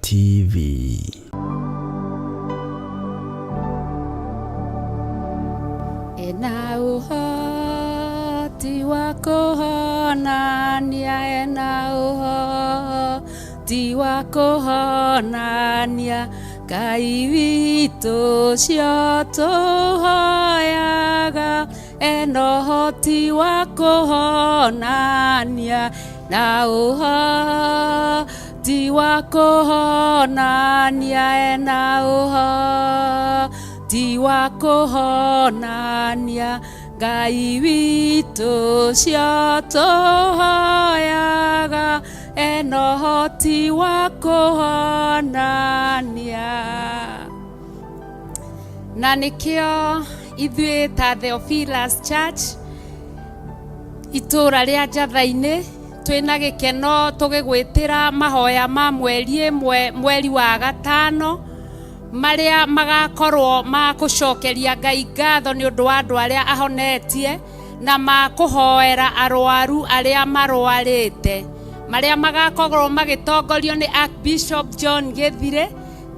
TV. Ena ũhoti wa kũhonania, ena ũhoti wa kũhonania, Ngai witũ ũcio tũhoyaga, ena ũhoti wa kũhonania, na ũhoti wa kũhonania, ena ũhoti wa kũhonania, Ngai witũ ũcio tũhoyaga, ena ũhoti wa kũhonania. Na nĩkĩo ithuĩ ta Theophilus Church itũũra rĩa Njatha-inĩ twĩna gĩkeno tũgĩgwĩtĩra mahoya ma mweri ĩmwe mweri wa gatano marĩa magakorwo ma gũcokeria Ngai ngatho nĩ ũndũ wa andũ arĩa ahonetie na ma kũhoera arwaru arĩa marwarĩte marĩa magakorwo magĩtongorio nĩ Archbishop John Gĩthire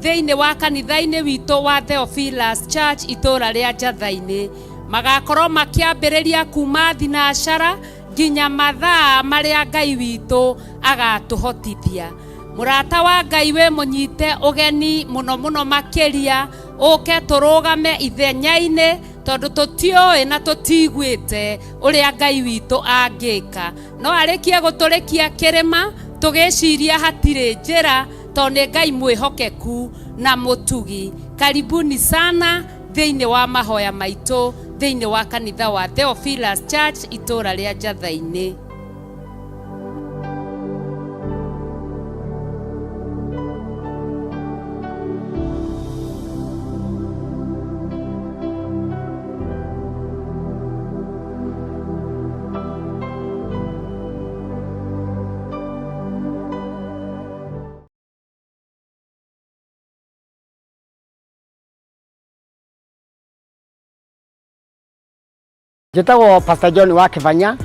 thĩinĩ wa kanitha-inĩ witũ wa Theophilus Church itũũra rĩa Njatha-inĩ. Magakorwo makĩambĩrĩria kuma thinacara nginya mathaa marĩa Ngai witũ agatũhotithia. Mũrata wa Ngai wĩ mũnyite ũgeni mũno mũno makĩria ũke tũrũgame ithenya-inĩ tondũ tũtiũĩ na tũtiguĩte ũrĩa Ngai witũ angĩka. No arĩkie gũtũrĩkia kĩrĩma tũgĩciria hatirĩ njĩra tondũ nĩ Ngai mwĩhokeku na mũtugi. Karibuni sana thĩinĩ wa mahoya maitũ thĩinĩ wa kanitha wa Theophilus Church itũũra rĩa Njatha-inĩ. Njĩtagwo Pastor John wa Kĩbanya.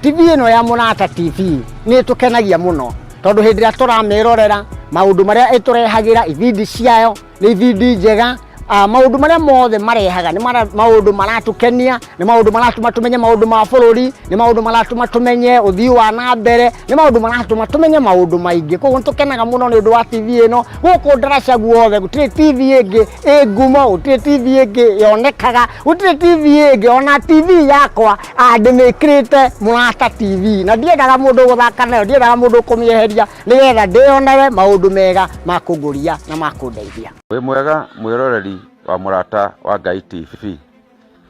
TV ĩno ya Mũrata TV nĩ ĩtũkenagia mũno tondũ hĩndĩ ĩrĩa tũramĩrorera maũndũ marĩa ĩtũrehagĩra, ibindi ciayo nĩ ibindi njega. Maũndũ marĩa mothe marehaga nĩ maũndũ maratũkenia, nĩ maũndũ maratũma tũmenye maũndũ ma bũrũri, nĩ maũndũ maratũma tũmenye ũthii wa na mbere, nĩ maũndũ maratũma tũmenye maũndũ maingĩ. Koguo nĩ tũkenaga mũno nĩ ũndũ wa TV ĩno. Gũkũ ndaraca guothe gũtirĩ TV ĩngĩ ĩ ngumo, gũtirĩ TV ĩngĩ yonekaga, gũtirĩ TV ĩngĩ. Ona TV yakwa ndĩmĩkĩrĩte Mũrata TV na ndiendaga mũndũ gũthaka nayo, ndiendaga mũndũ kũmĩeheria nĩgetha ndĩyonere maũndũ mega ma kũngũria na ma kũndeithia. Wĩ mwega mwĩroreri wa Mũrata wa Ngai TV.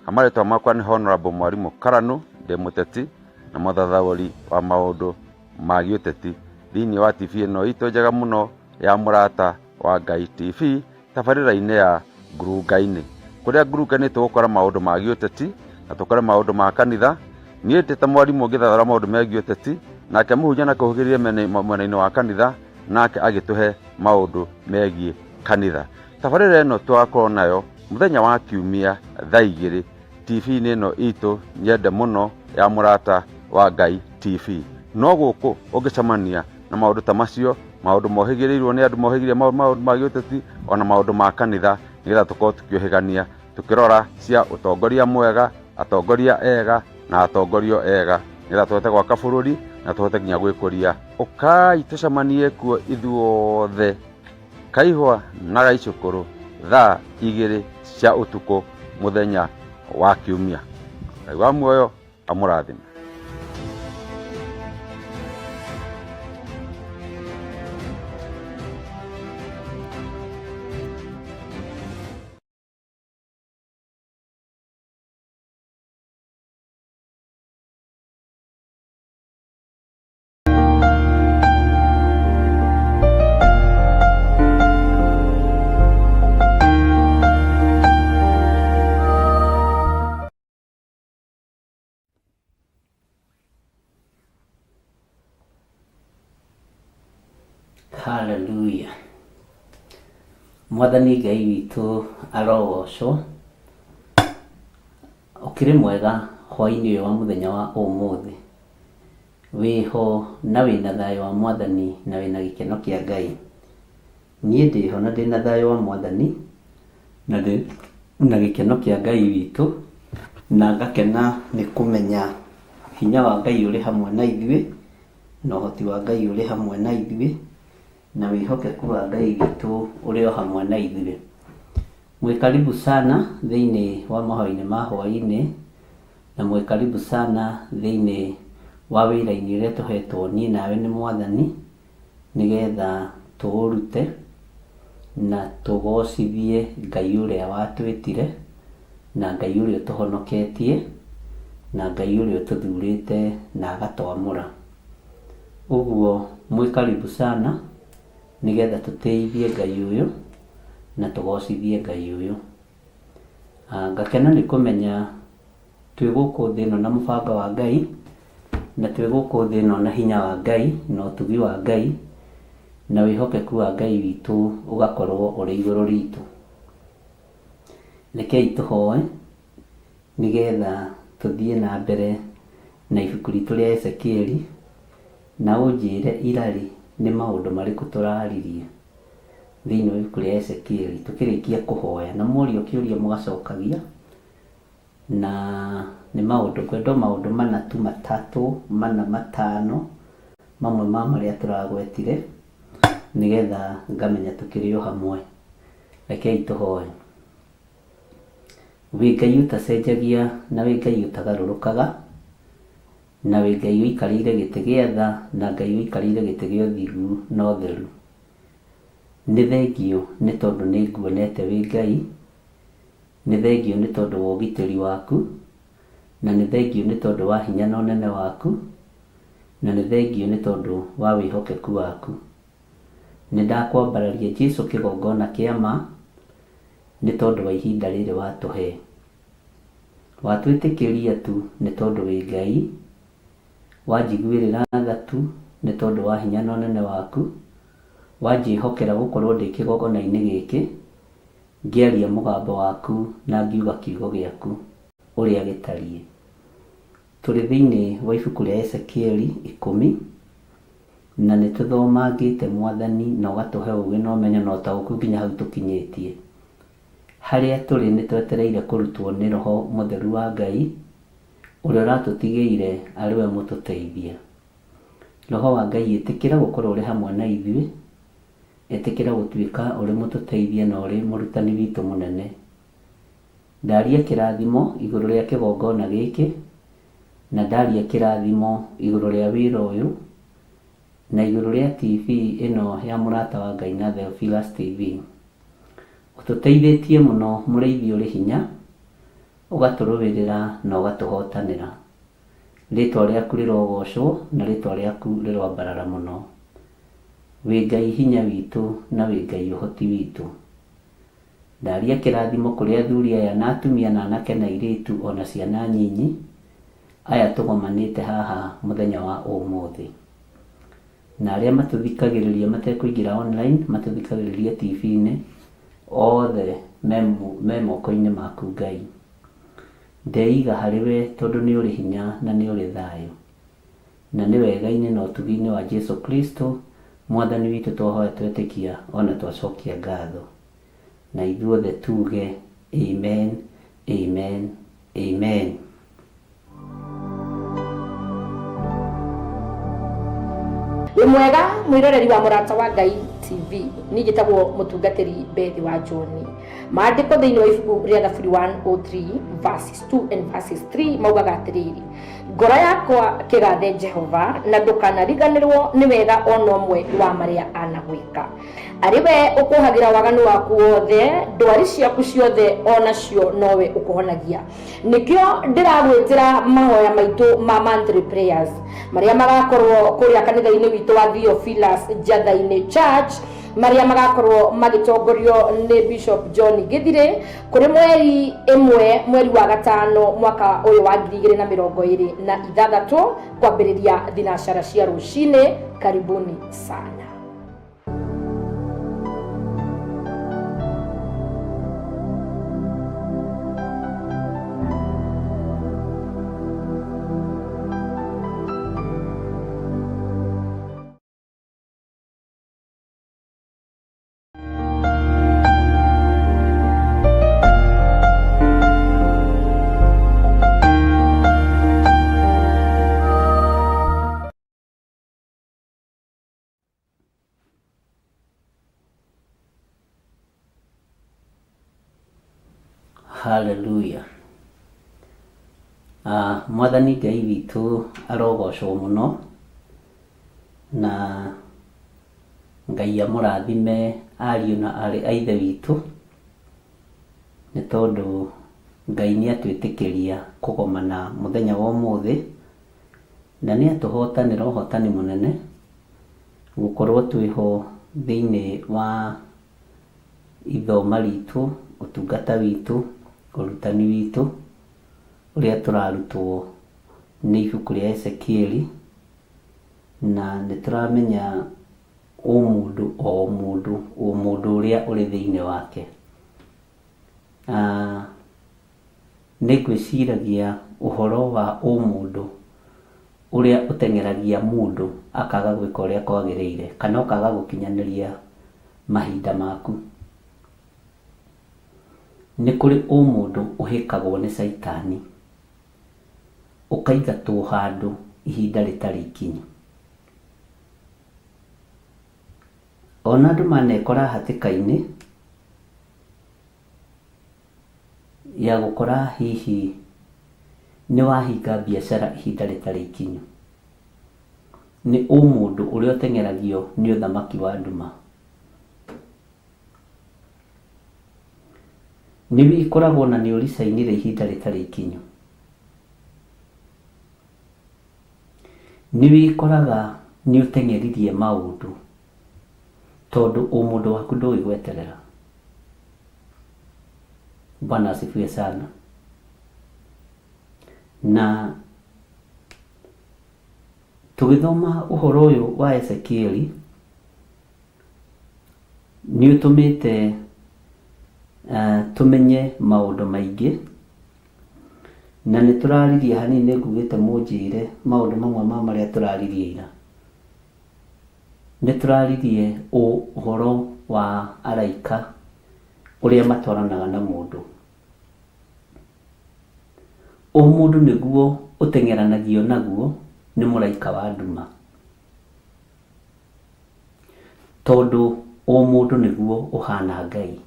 Marĩtwa makwa nĩ Honorable Mwarimũ Karanu, ndĩ mũteti na mũthathaũri wa maũndũ ma gĩũteti thĩinĩ wa TV ĩno itũ njega mũno ya Mũrata wa Ngai TV, tabarĩra-inĩ ya Ngurunga-inĩ. Kũrĩa Ngurunga-inĩ tũgũkora maũndũ ma gĩũteti na tũkore maũndũ ma kanitha. Niĩ ndĩ ta mwarimũ ngĩthathaũra maũndũ megiĩ ũteti, nake mũhunjia nake ũhĩgĩrĩire mwena-inĩ wa kanitha, nake agĩtũhe maũndũ megiĩ kanitha. Tabarĩra ĩno tũgakorwo nayo mũthenya wa kiumia thaa igĩrĩ TV-inĩ ĩno itũ nyende mũno ya Mũrata wa Ngai TV. No gũkũ ũngĩcemania na maũndũ ta macio, maũndũ mohĩgĩrĩirwo nĩ andũ mohĩgĩrĩire maũndũ ma gĩũteti ona maũndũ ma kanitha, nĩgetha tũkorwo tũkĩũhĩgania tũkĩrora cia ũtongoria mwega, atongoria ega na atongorio ega, nĩgetha tũhote gwaka bũrũri na tũhote nginya gwĩkũria. Ũkai tũcemanie kuo ithuothe Kaihwa na Gaicũkũrũ thaa igĩrĩ cia ũtukũ mũthenya wa kiumia. Ngai wa muoyo amũrathime. Hallelujah. Mwathani Ngai witũ arogocwo. Ũkĩrĩ mwega hwainĩ ũyũ wa mũthenya wa ũmũthĩ. Wĩho na wĩna thayũ wa Mwathani na wĩna gĩkeno kĩa Ngai. Niĩ ndĩho na ndĩna thayũ wa Mwathani, na ndĩ na gĩkeno kĩa Ngai witũ, na ngakena nĩ kũmenya hinya wa Ngai ũrĩ hamwe na ithuĩ, na ũhoti wa Ngai ũrĩ hamwe na ithuĩ, na wĩhokeku wa Ngai witũ ũrĩ o hamwe na ithuĩ. Mwĩ karibu sana thĩinĩ wa mahoya-inĩ ma hwaĩ-inĩ, na mwĩ karibu sana thĩinĩ wa wĩra-inĩ ũrĩa tũhetwo niĩ nawe nĩ Mwathani, nĩgetha tũũrute na tũgocithie Ngai ũrĩa watwĩtire, na Ngai ũrĩa ũtũhonoketie, na Ngai ũrĩa ũtũthurĩte na agatwamũra. Ũguo mwĩ karibu sana nĩgetha tũtĩithie Ngai ũyũ na tũgocithie Ngai ũyũ. Ngakena nĩ kũmenya twĩ gũkũ thĩ ĩno na mũbango wa Ngai, na twĩ gũkũ thĩ ĩno na hinya wa Ngai, na ũtugi wa Ngai, na wĩhokeku wa Ngai witũ ũgakorwo ũrĩ igũrũ ritũ. Rekei tũhoe nĩgetha tũthiĩ na mbere na ibuku ritũ rĩa Ezekieli, na ũnjĩre irarĩ nĩ maũndũ marĩkũ tũraririe thĩinĩ wa ibuku rĩa Ezekieli tũkĩrĩkia kũhoya, na mworio kĩũria mũgacokagia, na nĩ maũndũ ngwenda o maũndũ mana tu, matatũ, mana, matano, mamwe ma marĩa tũragwetire, nĩgetha ngamenya tũkĩrĩ o hamwe. Rekei tũhoe. Wĩ Ngai ũtacenjagia na wĩ Ngai ũtagarũrũkaga, na wĩ Ngai ũikarĩire gĩtĩ gĩa tha, na Ngai ũikarĩire gĩtĩ gĩa ũthingu na ũtheru. Nĩ thengio nĩ tondũ nĩ nguonete wĩ Ngai, nĩ thengio nĩ tondũ wa ũgitĩri waku, na nĩ thengio nĩ tondũ wa hinya na ũnene waku, na nĩ thengio nĩ tondũ wa wĩhokeku waku. Nĩ ndakwambararia Jesu kĩgongona kĩa ma, nĩ tondũ wa ihinda rĩrĩ watũhe. Watwĩtĩkĩria tu nĩ tondũ wĩ Ngai, wanjiguĩrĩra tha tu nĩ tondũ wa hinya na ũnene waku, wanjĩhokera gũkorwo ndĩ kĩgongona-inĩ gĩkĩ, ngĩaria mũgambo waku na ngiuga kiugo gĩaku ũrĩa gĩtariĩ. Tũrĩ thĩinĩ wa ibuku rĩa Ezekieli 10, na nĩ tũthomangĩte Mwathani na ũgatũhe ũũgĩ na ũmenyo na ũtaũku nginya hau tũkinyĩtie. Harĩa tũrĩ nĩ twetereire kũrutwo nĩ Roho Mũtheru wa Ngai, ũrĩa ũratũtigĩire arĩ we mũtũteithia. Roho wa Ngai ĩtĩkĩra gũkorwo ũrĩ hamwe na ithuĩ, ĩtĩkĩra gũtuĩka ũrĩ mũtũteithia na ũrĩ mũrutani witũ mũnene. Ndaria kĩrathimo igũrũ rĩa kĩgongona gĩkĩ, na ndaria kĩrathimo igũrũ rĩa wĩra ũyũ, na igũrũ rĩa TV ĩno ya Mũrata wa Ngai na Theophilus TV. Ũtũteithĩtie mũno mũrĩithi ũrĩ hinya, ũgatũrũĩrĩra na ũgatũhotanĩra. Rĩtwa rĩaku rĩrogocwo na rĩtwa rĩaku rĩroambarara mũno. Wĩ Ngai hinya witũ na wĩ Ngai ũhoti witũ. Ndaria kĩrathimo kũrĩ athuri aya na atumia na anake na airĩtu ona ciana nyinyi, aya tũgomanĩte haha mũthenya wa ũmũthĩ. Na arĩa matũthikagĩrĩria matekũingĩra online, matũthikagĩrĩria TV-inĩ, othe me moko-inĩ maku Ngai. Ndeiga harĩ we tondũ nĩ ũrĩ hinya na nĩ ũrĩ thayũ. Na nĩ wega-inĩ na ũtugi-inĩ wa Jesu Kristo, Mwathani witũ twahoya twetĩkia ona twacokia ngatho. Na ithuothe tuge amen, amen, amen. Wĩ mwega mwĩroreri wa Mũrata wa Ngai TV, niĩ njĩtagwo mũtungatĩri Bethi wa John. Maandĩko thĩinĩ wa ibuku rĩa Thaburi 103 verses 2 and verses 3 maugaga atĩrĩrĩ, ngoro yakwa kĩgathe Jehova, na ndũkanariganĩrwo nĩ wega ona ũmwe wa marĩa anagwĩka. Arĩ we ũkũhagĩra waganu waku wothe, ndwari ciaku ciothe onacio nowe ũkũhonagia. Nĩkĩo ndĩragwĩtĩra mahoya maitũ ma monthly prayers marĩa magakorwo kũrĩa kanitha-inĩ witũ wa Theophilus Njatha-inĩ Church, marĩa magakorwo magĩtongorio nĩ Bishop John Githire kũrĩ mweri 1 mweri wa 5 mwaka ũyũ wa 2026 kwambĩrĩria thinacara cia rũcinĩ. Karibuni sana. Hallelujah. Ah, Mwathani Ngai witũ arogocwo mũno na Ngai amũrathime ariũ na aarĩ a Ithe witũ nĩ tondũ Ngai nĩ atwĩtĩkĩria kũgomana mũthenya wa ũmũthĩ na nĩ atũhotanĩra ũhotani mũnene gũkorwo twĩho thĩinĩ wa ithoma ritũ, ũtungata witũ, ũrutani witũ ũrĩa tũrarutwo nĩ ibuku rĩa Ezekieli, na nĩ tũramenya ũmũndũ o mũndũ, ũmũndũ ũrĩa ũrĩ thĩinĩ wake. Nĩ ngwĩciragia ũhoro wa ũmũndũ ũrĩa ũteng'eragia mũndũ akaga gwĩka ũrĩa kwagĩrĩire kana ũkaga gũkinyanĩria mahinda maku. Nĩ kũrĩ ũmũndũ ũhĩkagwo nĩ caitani, ũkaingatwo handũ ihinda rĩtarĩ ikinyu. Ona andũ manekora hatĩka-inĩ ya gũkora hihi nĩ wahinga biacara ihinda rĩtarĩ ikinyu, nĩ ũmũndũ ũrĩa ũteng'eragio nĩ ũthamaki wa nduma. Nĩ wĩkoragwo na nĩ ũricainire ihinda rĩtarĩ ikinyu. Nĩ wĩkoraga nĩ ũteng'eririe maũndũ tondũ ũmũndũ waku ndũĩ gweterera. Bwana asifiwe sana. Na tũgĩthoma ũhoro ũyũ wa Ezekieli nĩ ũtũmĩte tũmenye maũndũ maingĩ na nĩ tũraririe hanini nĩ ngugĩte mũnjĩre maũndũ mamwe ma marĩa tũraririe ira. Nĩ tũraririe ũhoro wa araika ũrĩa matwaranaga na mũndũ. Ũmũndũ nĩguo ũteng'eranagio naguo nĩ mũraika wa nduma. Tondũ ũmũndũ nĩguo ũhana Ngai.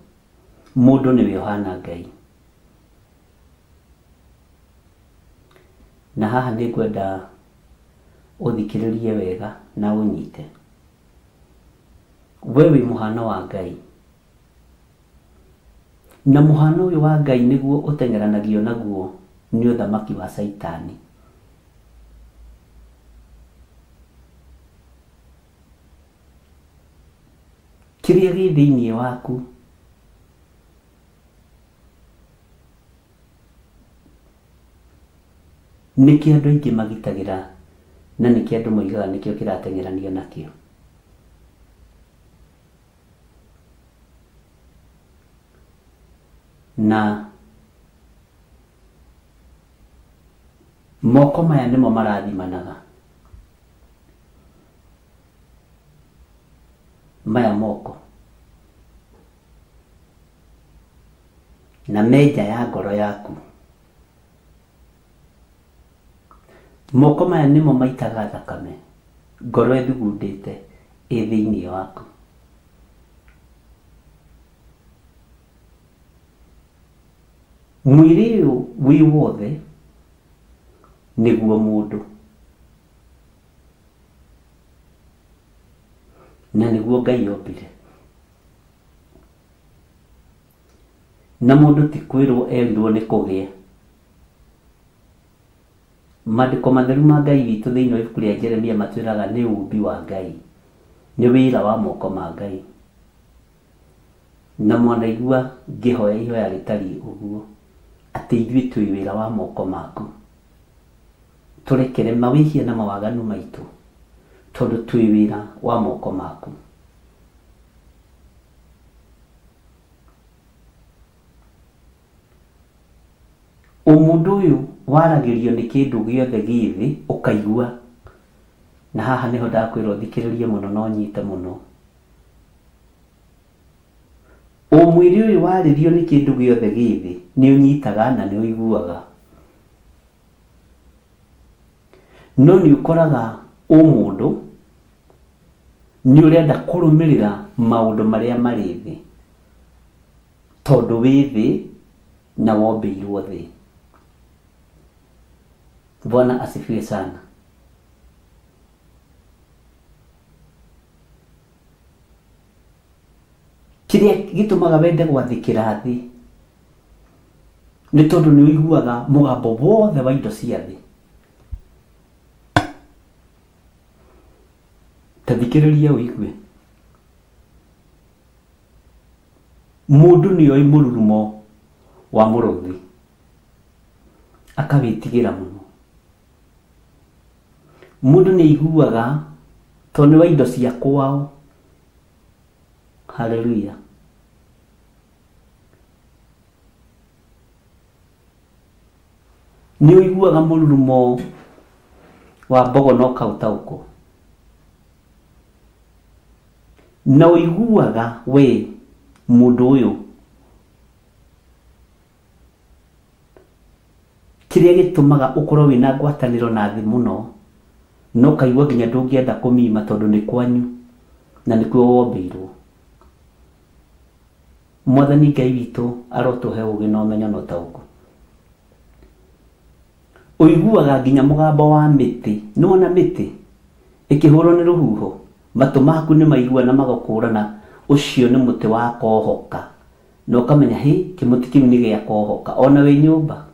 Mũndũ nĩwe ũhana Ngai. Na haha nĩ ngwenda ũthikĩrĩrie wega na ũnyite. We wĩ mũhano wa Ngai. Na mũhano ũyũ wa Ngai nĩguo ũteng'eranagio naguo nĩ ũthamaki wa Caitani. Kĩrĩa gĩ thĩinĩ waku nĩkĩo andũ aingĩ magitagĩra na nĩkĩo andũ moigaga nĩkĩo kĩrateng'eranio nakĩo. Na moko maya nĩmo marathimanaga. Maya moko. Na me nja ya ngoro yaku. Moko maya nĩmo maitaga thakame, ngoro ĩthugundĩte ĩ thĩinĩ waku. Mwĩrĩ ũyũ wĩ wothe nĩguo mũndũ. Na nĩguo Ngai ombire. Na mũndũ ti kwĩrwo erirwo nĩ kũgĩe. Mandĩko matheru ma Ngai witũ thĩinĩ wa ibuku rĩa Jeremia matwĩraga nĩ ũmbi wa Ngai. Nĩ wĩra wa moko ma Ngai. Na mwanaigua ngĩhoya ihoya rĩtariĩ ũguo, atĩ ithuĩ twĩ wĩra wa moko maku. Tũrekere mawĩhia na mawaganu maitũ, tondũ twĩ wĩra wa moko maku. Ũmũndũ ũyũ waragĩrio nĩ kĩndũ gĩothe gĩ thĩ ũkaigua, na haha nĩho ndakwĩra ũthikĩrĩrie mũno na ũnyite mũno. Ũmwĩrĩ ũyũ warĩrio nĩ kĩndũ gĩothe gĩ thĩ nĩ ũnyitaga na nĩ ũiguaga. No nĩ ũkoraga ũmũndũ nĩ ũrenda kũrũmĩrĩra maũndũ marĩa marĩ thĩ, tondũ wĩ thĩ. Na wombĩirwo thĩ. Bwana asifiwe sana. Kĩrĩa gĩtũmaga wende gwathĩkĩra thĩ nĩ tondũ nĩ ũiguaga mũgambo wothe wa indo cia thĩ. Ta thikĩrĩria ũigue. Mũndũ nĩ oĩ mũrurumo wa mũrũthi akawĩtigĩra mũno. Mũndũ nĩ aiguaga tondũ nĩ wa indo cia kwao. Haleluya. Nĩ ũiguaga mũrurumo wa mbogo na ũkaũtaũkwo. Na ũiguaga we mũndũ ũyũ kĩrĩa gĩtũmaga ũkorwo wĩna ngwatanĩro na thĩ mũno na ũkaigua nginya ndũngĩenda kũmima tondũ nĩ kwanyu na nĩkuo wombĩirwo. Mwathani Ngai witũ arotũhe ũgĩ na ũmenyo na ũtaũku. Ũiguaga nginya mũgambo wa mĩtĩ. Nĩwona mĩtĩ ĩkĩhũrwo nĩ rũhuho? Matũ maku nĩ maigua na magakũrana ũcio nĩ mũtĩ wa kohoka. Na ũkamenya hĩ, kĩmũtĩ kĩu nĩ gĩa kohoka. Ona wĩ nyũmba.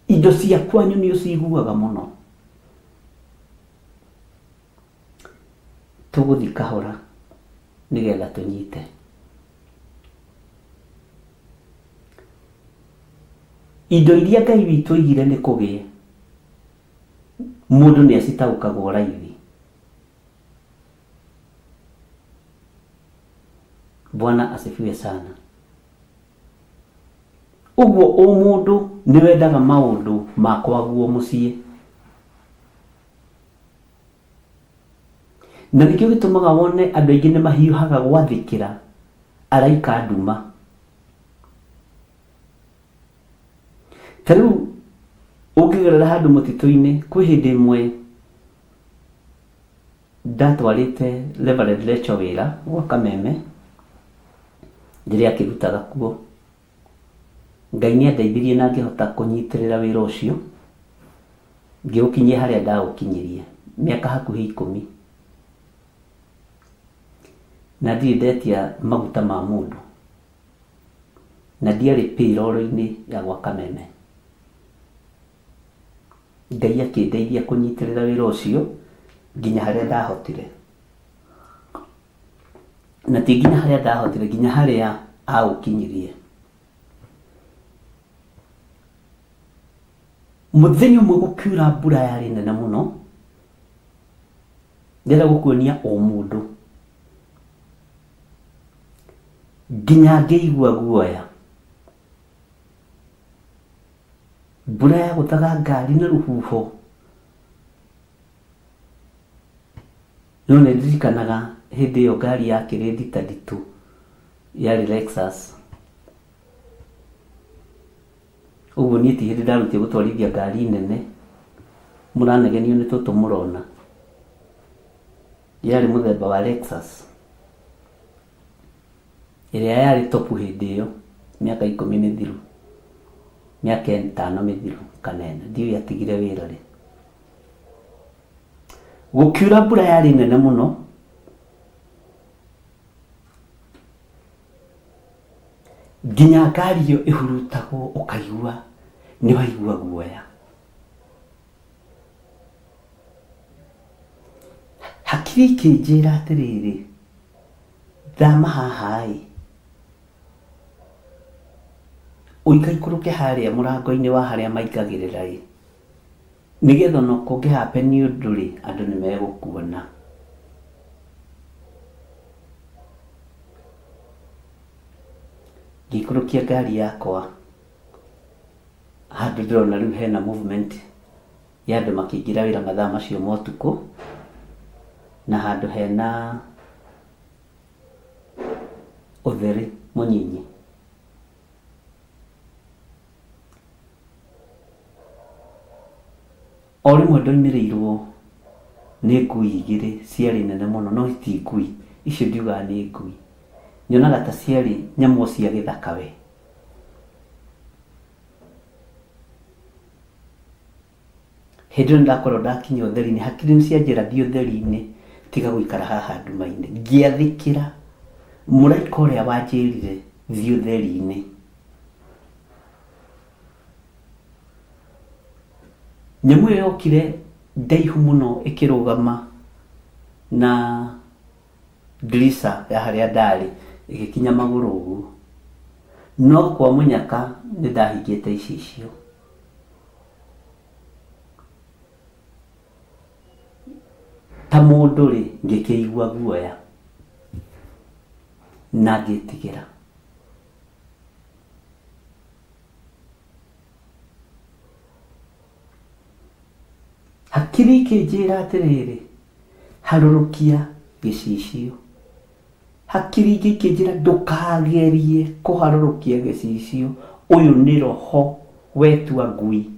Indo cia kwanyu nĩ ũciguaga mũno. Tũgũthiĩ kahora nĩgetha tũnyite. Indo iria Ngai witũ oigire nĩ kũgĩe, mũndũ nĩ acitaũkagwo raithi. Bwana asifiwe sana. Ũguo ũmũndũ nĩ wendaga maũndũ ma kwaguo mũciĩ. Na nĩkĩo gĩtũmaga wone andũ aingĩ nĩ mahiũhaga gwathĩkĩra araika a nduma. Ta rĩu ũngĩgerera handũ mũtitũ-inĩ, kwĩ hĩndĩ ĩmwe ndatwarĩte Reverend Rachel wĩra gwa Kameme, rĩrĩa akĩrutaga kuo. Ngai nĩ andeithirie na ngĩhota kũnyitĩrĩra wĩra ũcio, ngĩũkinyia harĩa ndaũkinyirie, mĩaka hakuhĩ ikũmi. Na ndirĩ ndetia maguta ma mũndũ, na ndiarĩ payroll-inĩ ya gwa Kameme. Ngai akĩndeithia kũnyitĩrĩra wĩra ũcio nginya harĩa ndahotire. Na ti nginya harĩa ndahotire, nginya harĩa aũkinyirie. Mũthenya ũmwe gũkiura mbura yarĩ nene mũno, ndĩrenda gũkuonia o mũndũ, nginya ngĩigua guoya. Mbura yagũthaga ngari na rũhuho. No nĩ ndirikanaga hĩndĩ ĩyo ngari yakĩrĩ nditanditũ yarĩ Lexus. Ũguo niĩ ti hĩndĩ ndarutire gũtwarithia ngari nene, mũranegenio nĩ tũtũ mũrona. Yarĩ mũthemba wa Lexus, ĩrĩa yarĩ top hĩndĩ ĩyo, mĩaka ikũmi mĩthiru, mĩaka ĩtano mĩthiru kana ĩna, ndiũĩ yatigire wĩra rĩ. Gũkiura mbura yarĩ nene mũno, nginya ngari ĩyo ĩhurutagwo ũkaigua nĩ waigua guoya. Hakiri ikĩnjĩra atĩrĩrĩ, thama haha ĩ, ũikaikũrũke harĩa mũrango-inĩ wa harĩa maingagĩrĩra ĩ, Nĩgetha ona kũngĩ happen ũndũ rĩ, andũ nĩ megũkuona. Ngĩikũrũkia ngari yakwa handũ ndĩrona rĩu hena movement ya andũ makĩingĩra wĩra mathaa macio ma ũtukũ, na handũ hena ũtheri mũnyinyi. O rĩmwe ndoimĩrĩirwo nĩ ngui igĩrĩ ciarĩ nene mũno, no ti ngui, icio ndiugaga nĩ ngui. Nyonaga ta ciarĩ nyamũ cia gĩthaka we. Hĩndĩ ĩyo nĩndakorwo ndakinya ũtheri-inĩ, hakiri nĩ cianjĩra thiĩ ũtheri-inĩ tiga gũikara haha nduma-inĩ. Ngĩathĩkĩra mũraika ũrĩa wanjĩrire thiĩ ũtheri-inĩ. Nyamũ ĩyo yokire ndaihu mũno ĩkĩrũgama na ndirica ya harĩa ndarĩ ĩgĩkinya magũrũ ũguo. No kwa mũnyaka nĩ ndahingĩte icicio. Ta mũndũ-rĩ, ngĩkĩigua guoya na ngĩtigĩra. Hakiri ikĩnjĩra atĩrĩrĩ, harũrũkia gĩcicio. Hakiri ingĩ ikĩnjĩra ndũkagerie kũharũrũkia gĩcicio, ũyũ nĩ roho wetua ngui.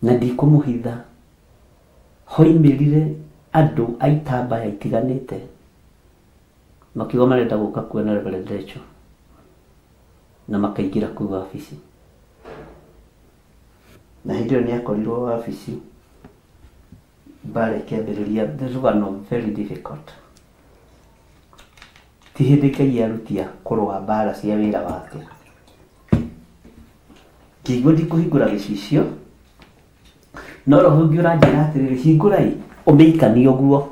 Na ndikũmũhitha, hoimĩrire andũ a itambaya itiganĩte makiuga marenda gũka kuona Reverend Rachel na makaingĩra kũu wabici. Na hĩndĩ ĩyo nĩ akorirwo wabici mbara ĩkĩambĩrĩria rũgano very difficult. Ti hĩndĩ Ngai arutia kũrũa mbara cia wĩra wake. Ngĩigua ndikũhingũra gĩcicio, no roho ũngĩ ũranjĩra atĩrĩrĩ, hingũrai ũmĩikanie ũguo.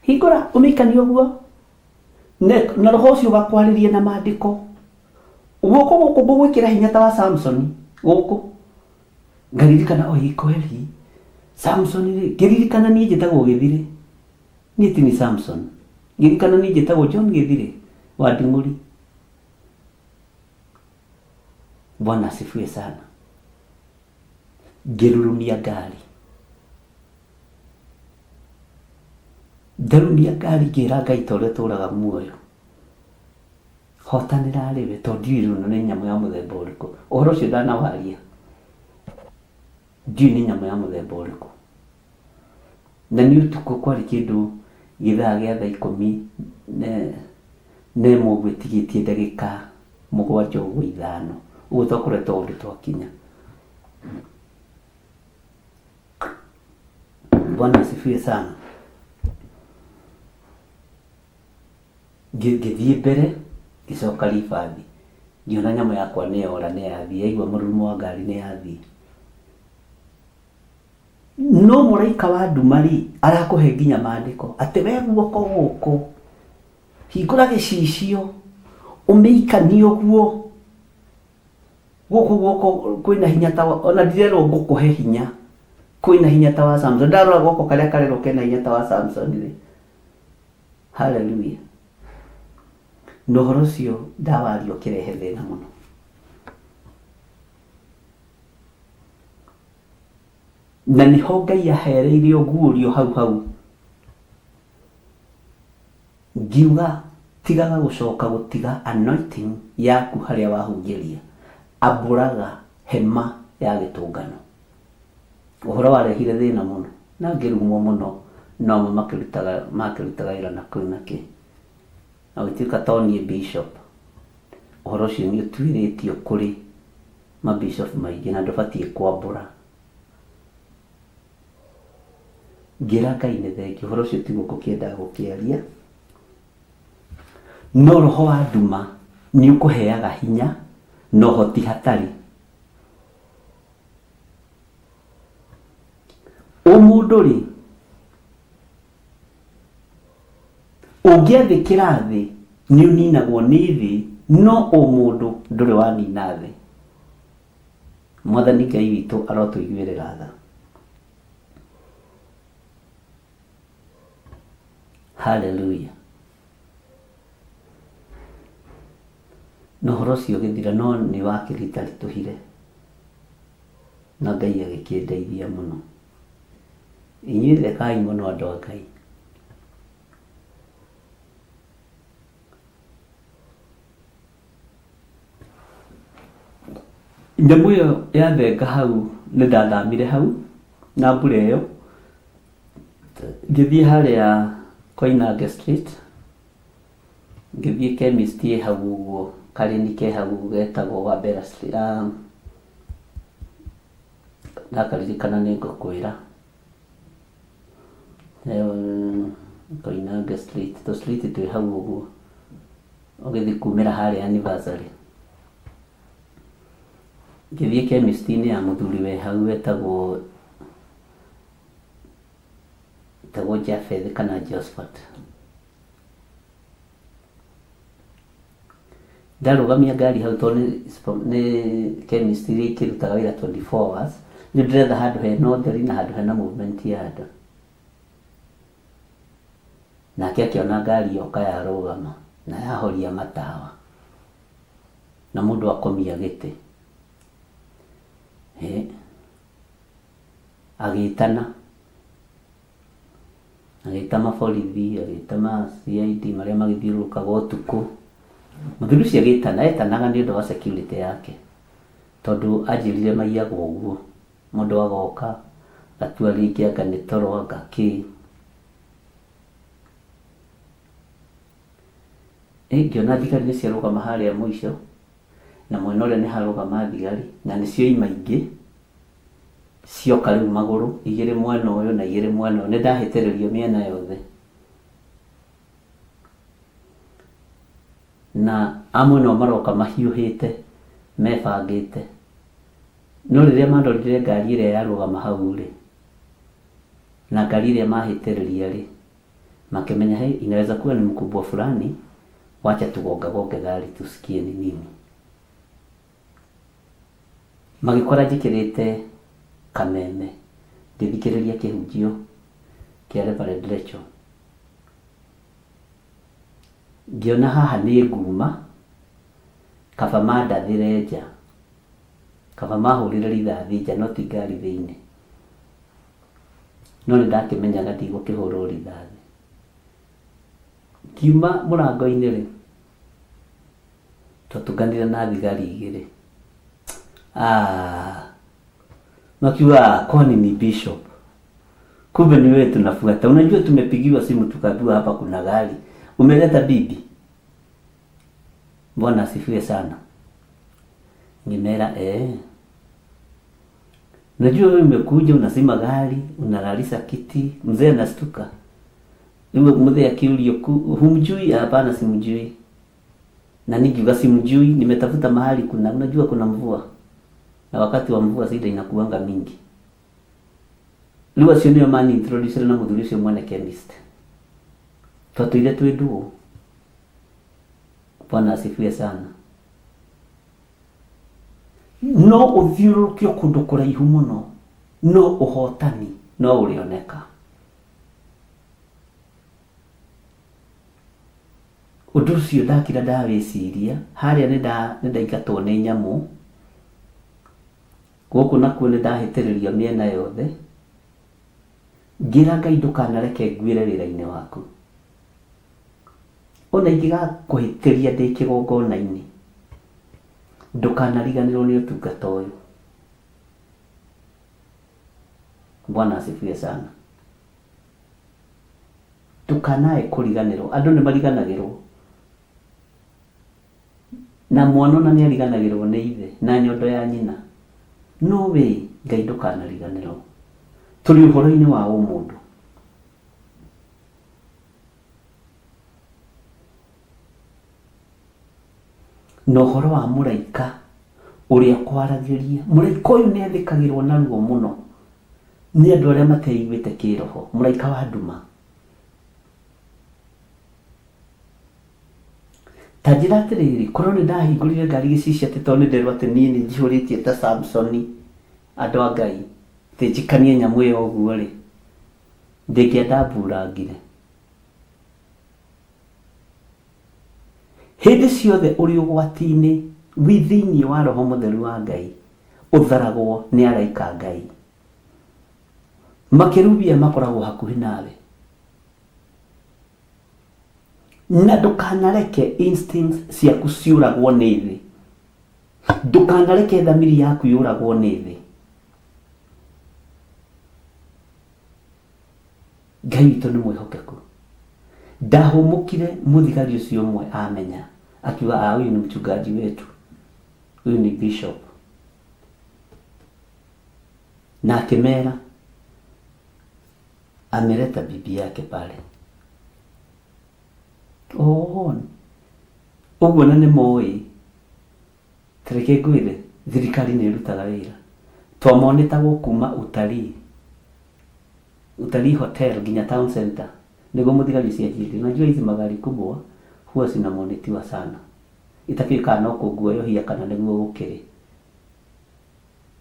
Hingũra ũmĩikanie ũguo. Na roho ũcio ũgakwarĩria na maandĩko. Guoko gũkũ ngũgwĩkĩra hinya ta wa Samsoni gũkũ. Ngaririkana oi kweli Samson rĩ, ngĩririkana niĩ njĩtagwo Gĩthirĩ. Niĩ ti ni Samson. Ngĩririkana niĩ njĩtagwo John Gĩthirĩ wa Nding'ũri. Bwana asifiwe sana. Ngĩrurumia ngari. Ndarumia ngari ngĩra Ngai ta ũrĩa ũtũraga muoyo. Hotanĩra arĩ we tondũ ndiũĩ rĩu nĩ nyamũ ya mũthemba ũrĩkũ. Ũhoro ũcio ndanawaria ndiũĩ nĩ nyamũ ya mũthemba ũrĩkũ. Na nĩ ũtukũ kwarĩ kĩndũ gĩthaa gĩa thaa ikũmi na ĩmwe ũguo ĩtigĩtie ndagĩka mũgwanja ũguo ithano. Ũguo twakoretwo ũndũ twakinya. Bwana asifiwe sana. Ngĩthiĩ mbere ngĩcoka ribathi ngĩona nyamũ yakwa nĩ yora nĩ yathiĩ yaigua mũrurumo wa ngari nĩ yathiĩ. No mũraika wa nduma rĩ arakũhe nginya mandĩko atĩ we guoko gũkũ hingũra gĩcicio ũmĩikanie ũguo gũkũ guoko kwĩna hinya ta ona ndirerwo ngũkũhe hinya kwĩna hinya ta wa Samson ndarora guoko karĩa karerwo kena hinya ta wa Samson rĩ Haleluya. Na ũhoro ũcio ndawaria ũkĩrehe thĩna mũno. Na nĩho Ngai ahereire ũguũrio hau hau. Ngiuga tigaga gũcoka gũtiga anointing yaku harĩa wahunjĩria. Ambũraga hema ya gĩtũngano. Ũhoro warehire thĩna mũno na ngĩrumwo mũno no amwe makĩrutaga makĩrutaga wĩra na kũu na kĩ. Na gũtuĩka to niĩ bishop, ũhoro ũcio nĩ ũtuĩrĩtio kũrĩ ma bishop maingĩ na ndũbatiĩ kwambũra. Ngĩra Ngai nĩ thengiũ, ũhoro ũcio tiguo ngũkĩendaga gũkĩaria. No roho wa nduma nĩ ũkũheaga hinya na ũhoti hatarĩ. Ũmũndũ-rĩ, ũngĩathĩkĩra thĩ nĩũninagwo nĩ thĩ, no ũmũndũ ndũrĩ wanina thĩ. Mwathani Ngai witũ arotũiguĩrĩra tha. Haleluya. Na ũhoro ũcio ũgĩthira, no nĩ wakĩritaritũhire. Na Ngai agĩkĩndeithia mũno. Inyuĩ thekai mũno andũ a Ngai. Nyamũ ĩyo yathenga hau nĩ ndathamire hau na mbura ĩyo, ngĩthiĩ harĩa Koinange Street. Ngĩthiĩ chemist ĩ hau ũguo, karĩni ke hau ũguo getagwo Wabera Street, ndakaririkana nĩ ngũkwĩra. Koinange Street, tũ street twĩ hau ũguo, ũgĩthiĩ kumĩra harĩa Anniversary. Ngĩthiĩ chemist-inĩ ya mũthuri wĩ hau wetagwo etagwo Japheth kana Josphat. Ndarũgamia ngari hau tondũ nĩ chemist iria ikĩrutaga wĩra 24 hours, rĩu ndĩretha handũ hena ũtheri na handũ hena movement ya andũ. Nake akĩona ngari yoka yarũgama na yahoria matawa na mũndũ akomia gĩtĩ. Hĩ, agĩtana. Agĩta maborithi, agĩta ma CID marĩa magĩthiũrũrũkaga ũtukũ. Mũthuri ũcio agĩtana, etanaga nĩ ũndũ wa security yake, tondũ anjĩrire maiyagwo ũguo, mũndũ agoka agatua rĩngĩ anga nĩ toro anga kĩ. Ĩ ngĩona thigari nĩ ciarũgama harĩa mũico, na mwena ũrĩa nĩ harũgama thigari, na nĩ cioima ingĩ. Cioka rĩu magũrũ, igĩrĩ mwena ũyũ na igĩrĩ mwena ũyũ, nĩndahĩtĩrĩrio mĩena yothe. Na a mwena ũyũ maroka mahiũhĩte, mebangĩte. No rĩrĩa mandorire ngari ĩrĩa yarũgama hau-rĩ, na ngari ĩrĩa mahĩtĩrĩria-rĩ, makĩmenya hĩ, inaweza kuwa ni mkubwa fulani, wacha tugongagonge gari tusikie ni nini. Magĩkora njĩkĩrĩte kameme ngĩthikĩrĩria kĩhunjio kĩa Reverend Rachel. Ngĩona haha nĩ nguma, kaba mandathĩre nja, kaba mahũrĩre rithathi nja no ti ngari thĩinĩ. No nĩ ndakĩmenyaga ndigũkĩhũrwo rithathi. Ngiuma mũrango-inĩ rĩ, twatũnganire na thigari igĩrĩ. Ah, makiuga kwani ni bishop? Kumbe ni wewe tunafuata. Unajua tumepigiwa simu tukaambiwa hapa kuna gari. Umeleta bibi? Bwana asifiwe sana. Ngimera eh. Unajua wewe umekuja unazima gari, unalalisa kiti, mzee anastuka. Rĩu mũthee akĩũrio humjui? Hapana, simjui. Na nikiuga simjui, nimetafuta mahali kuna, unajua kuna mvua. Na wakati wa mvua shida inakuanga mingi. Rĩu acio nĩo mani introduce na mũthuri ũcio mwene chemist. Twatũire twĩ ndũgũ. Bwana asifiwe sana. No ũthiũrũrũkio kũndũ kũraihu mũno, no ũhotani no ũrĩoneka. Ũndũ ũcio ndakira ndawĩciria, harĩa nĩ ndaingatwo nĩ nyamũ, gũkũ nakuo nĩ ndahĩtĩrĩrio mĩena yothe, ngĩra Ngai ndũkanareke nguĩre wĩra-inĩ waku. Ona ingĩgakũhĩtĩria ndĩ kĩgongona-inĩ, ndũkanariganĩrwo nĩ ũtungata ũyũ. Bwana asifiwe sana. Ndũkanae kũriganĩrwo. Andũ nĩ mariganagĩrwo. Na mwana ona nĩ ariganagĩrwo nĩ ithe na nyondo ya nyina. No we Ngai ndũkanariganĩrwo. Tũrĩ ũhoro-inĩ wa ũmũndũ. Na ũhoro wa mũraika ũrĩa ũkwaragĩria. Mũraika ũyũ nĩ athĩkagĩrwo narua mũno nĩ andũ arĩa mateiguĩte kĩroho, mũraika wa nduma. Ta njĩra atĩrĩrĩ, korwo nĩ ndahingũrire ngari gĩcicio atĩ tondũ nĩ nderwo atĩ niĩ nĩ njihũrĩtie ta Samsoni, andũ a Ngai, atĩ njikanie nyamũ ĩyo ũguo-rĩ, ndĩngĩandamburangire. Hĩndĩ ciothe ũrĩ ũgwati-inĩ, wĩ thĩinĩ wa Roho Mũtheru wa Ngai, ũtharagwo nĩ araika a Ngai. Makerubi aya makoragwo hakuhĩ nawe. Na ndũkanareke instincts ciaku ciũragwo nĩ thĩ. Ndũkanareke thamiri yaku yũragwo nĩ thĩ. Ngai witũ nĩ mwĩhokeku. Ndahũmũkire mũthigari ũcio ũmwe amenya, akiuga ah, huyu ni mchungaji wetu, huyu ni bishop. Na akĩmera ameleta bibi yake pale. Oh, ũguo na nĩ moĩ. Ta reke ngwĩre, thirikari nĩ ĩrutaga wĩra. Twamonĩtagwo kuma utalii, utalii hotel nginya town center nĩguo mũthigari ũcio anjĩrire, unajua hizi magari kubwa huwa zinamonitiwa sana. Itakĩũĩ kana no kũnguoyohia kana nĩguo gũkĩrĩ.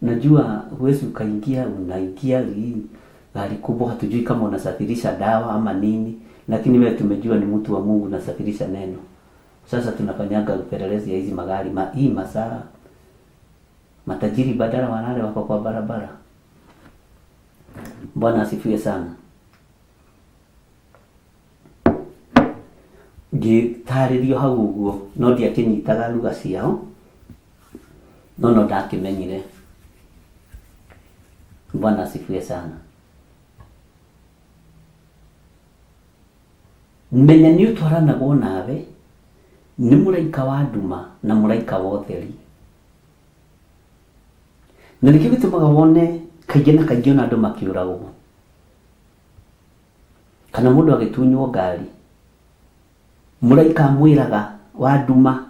Najua huwezi ukaingia, unaingia hii gari kubwa, hatujui kama unasafirisha dawa ama nini, lakini wewe tumejua ni mtu wa Mungu, unasafirisha neno. Sasa tunafanyaga upelelezi ya hizi magari hii masaa matajiri badala walale wako kwa barabara. Bwana asifiwe sana. Ngĩtarĩrio hau ũguo no ndiakĩnyitaga lugha ciao no no ndakĩmenyire. Bwana asifiwe sana. Menya nĩ ũtwaranagwo nawe nĩ mũraika wa nduma na mũraika wa ũtheri. Na nĩkĩo gĩtũmaga wone kaingĩ na kaingĩ ona andũ makĩũragwo kana mũndũ agĩtunywo ngari, mũraika amwĩraga wa nduma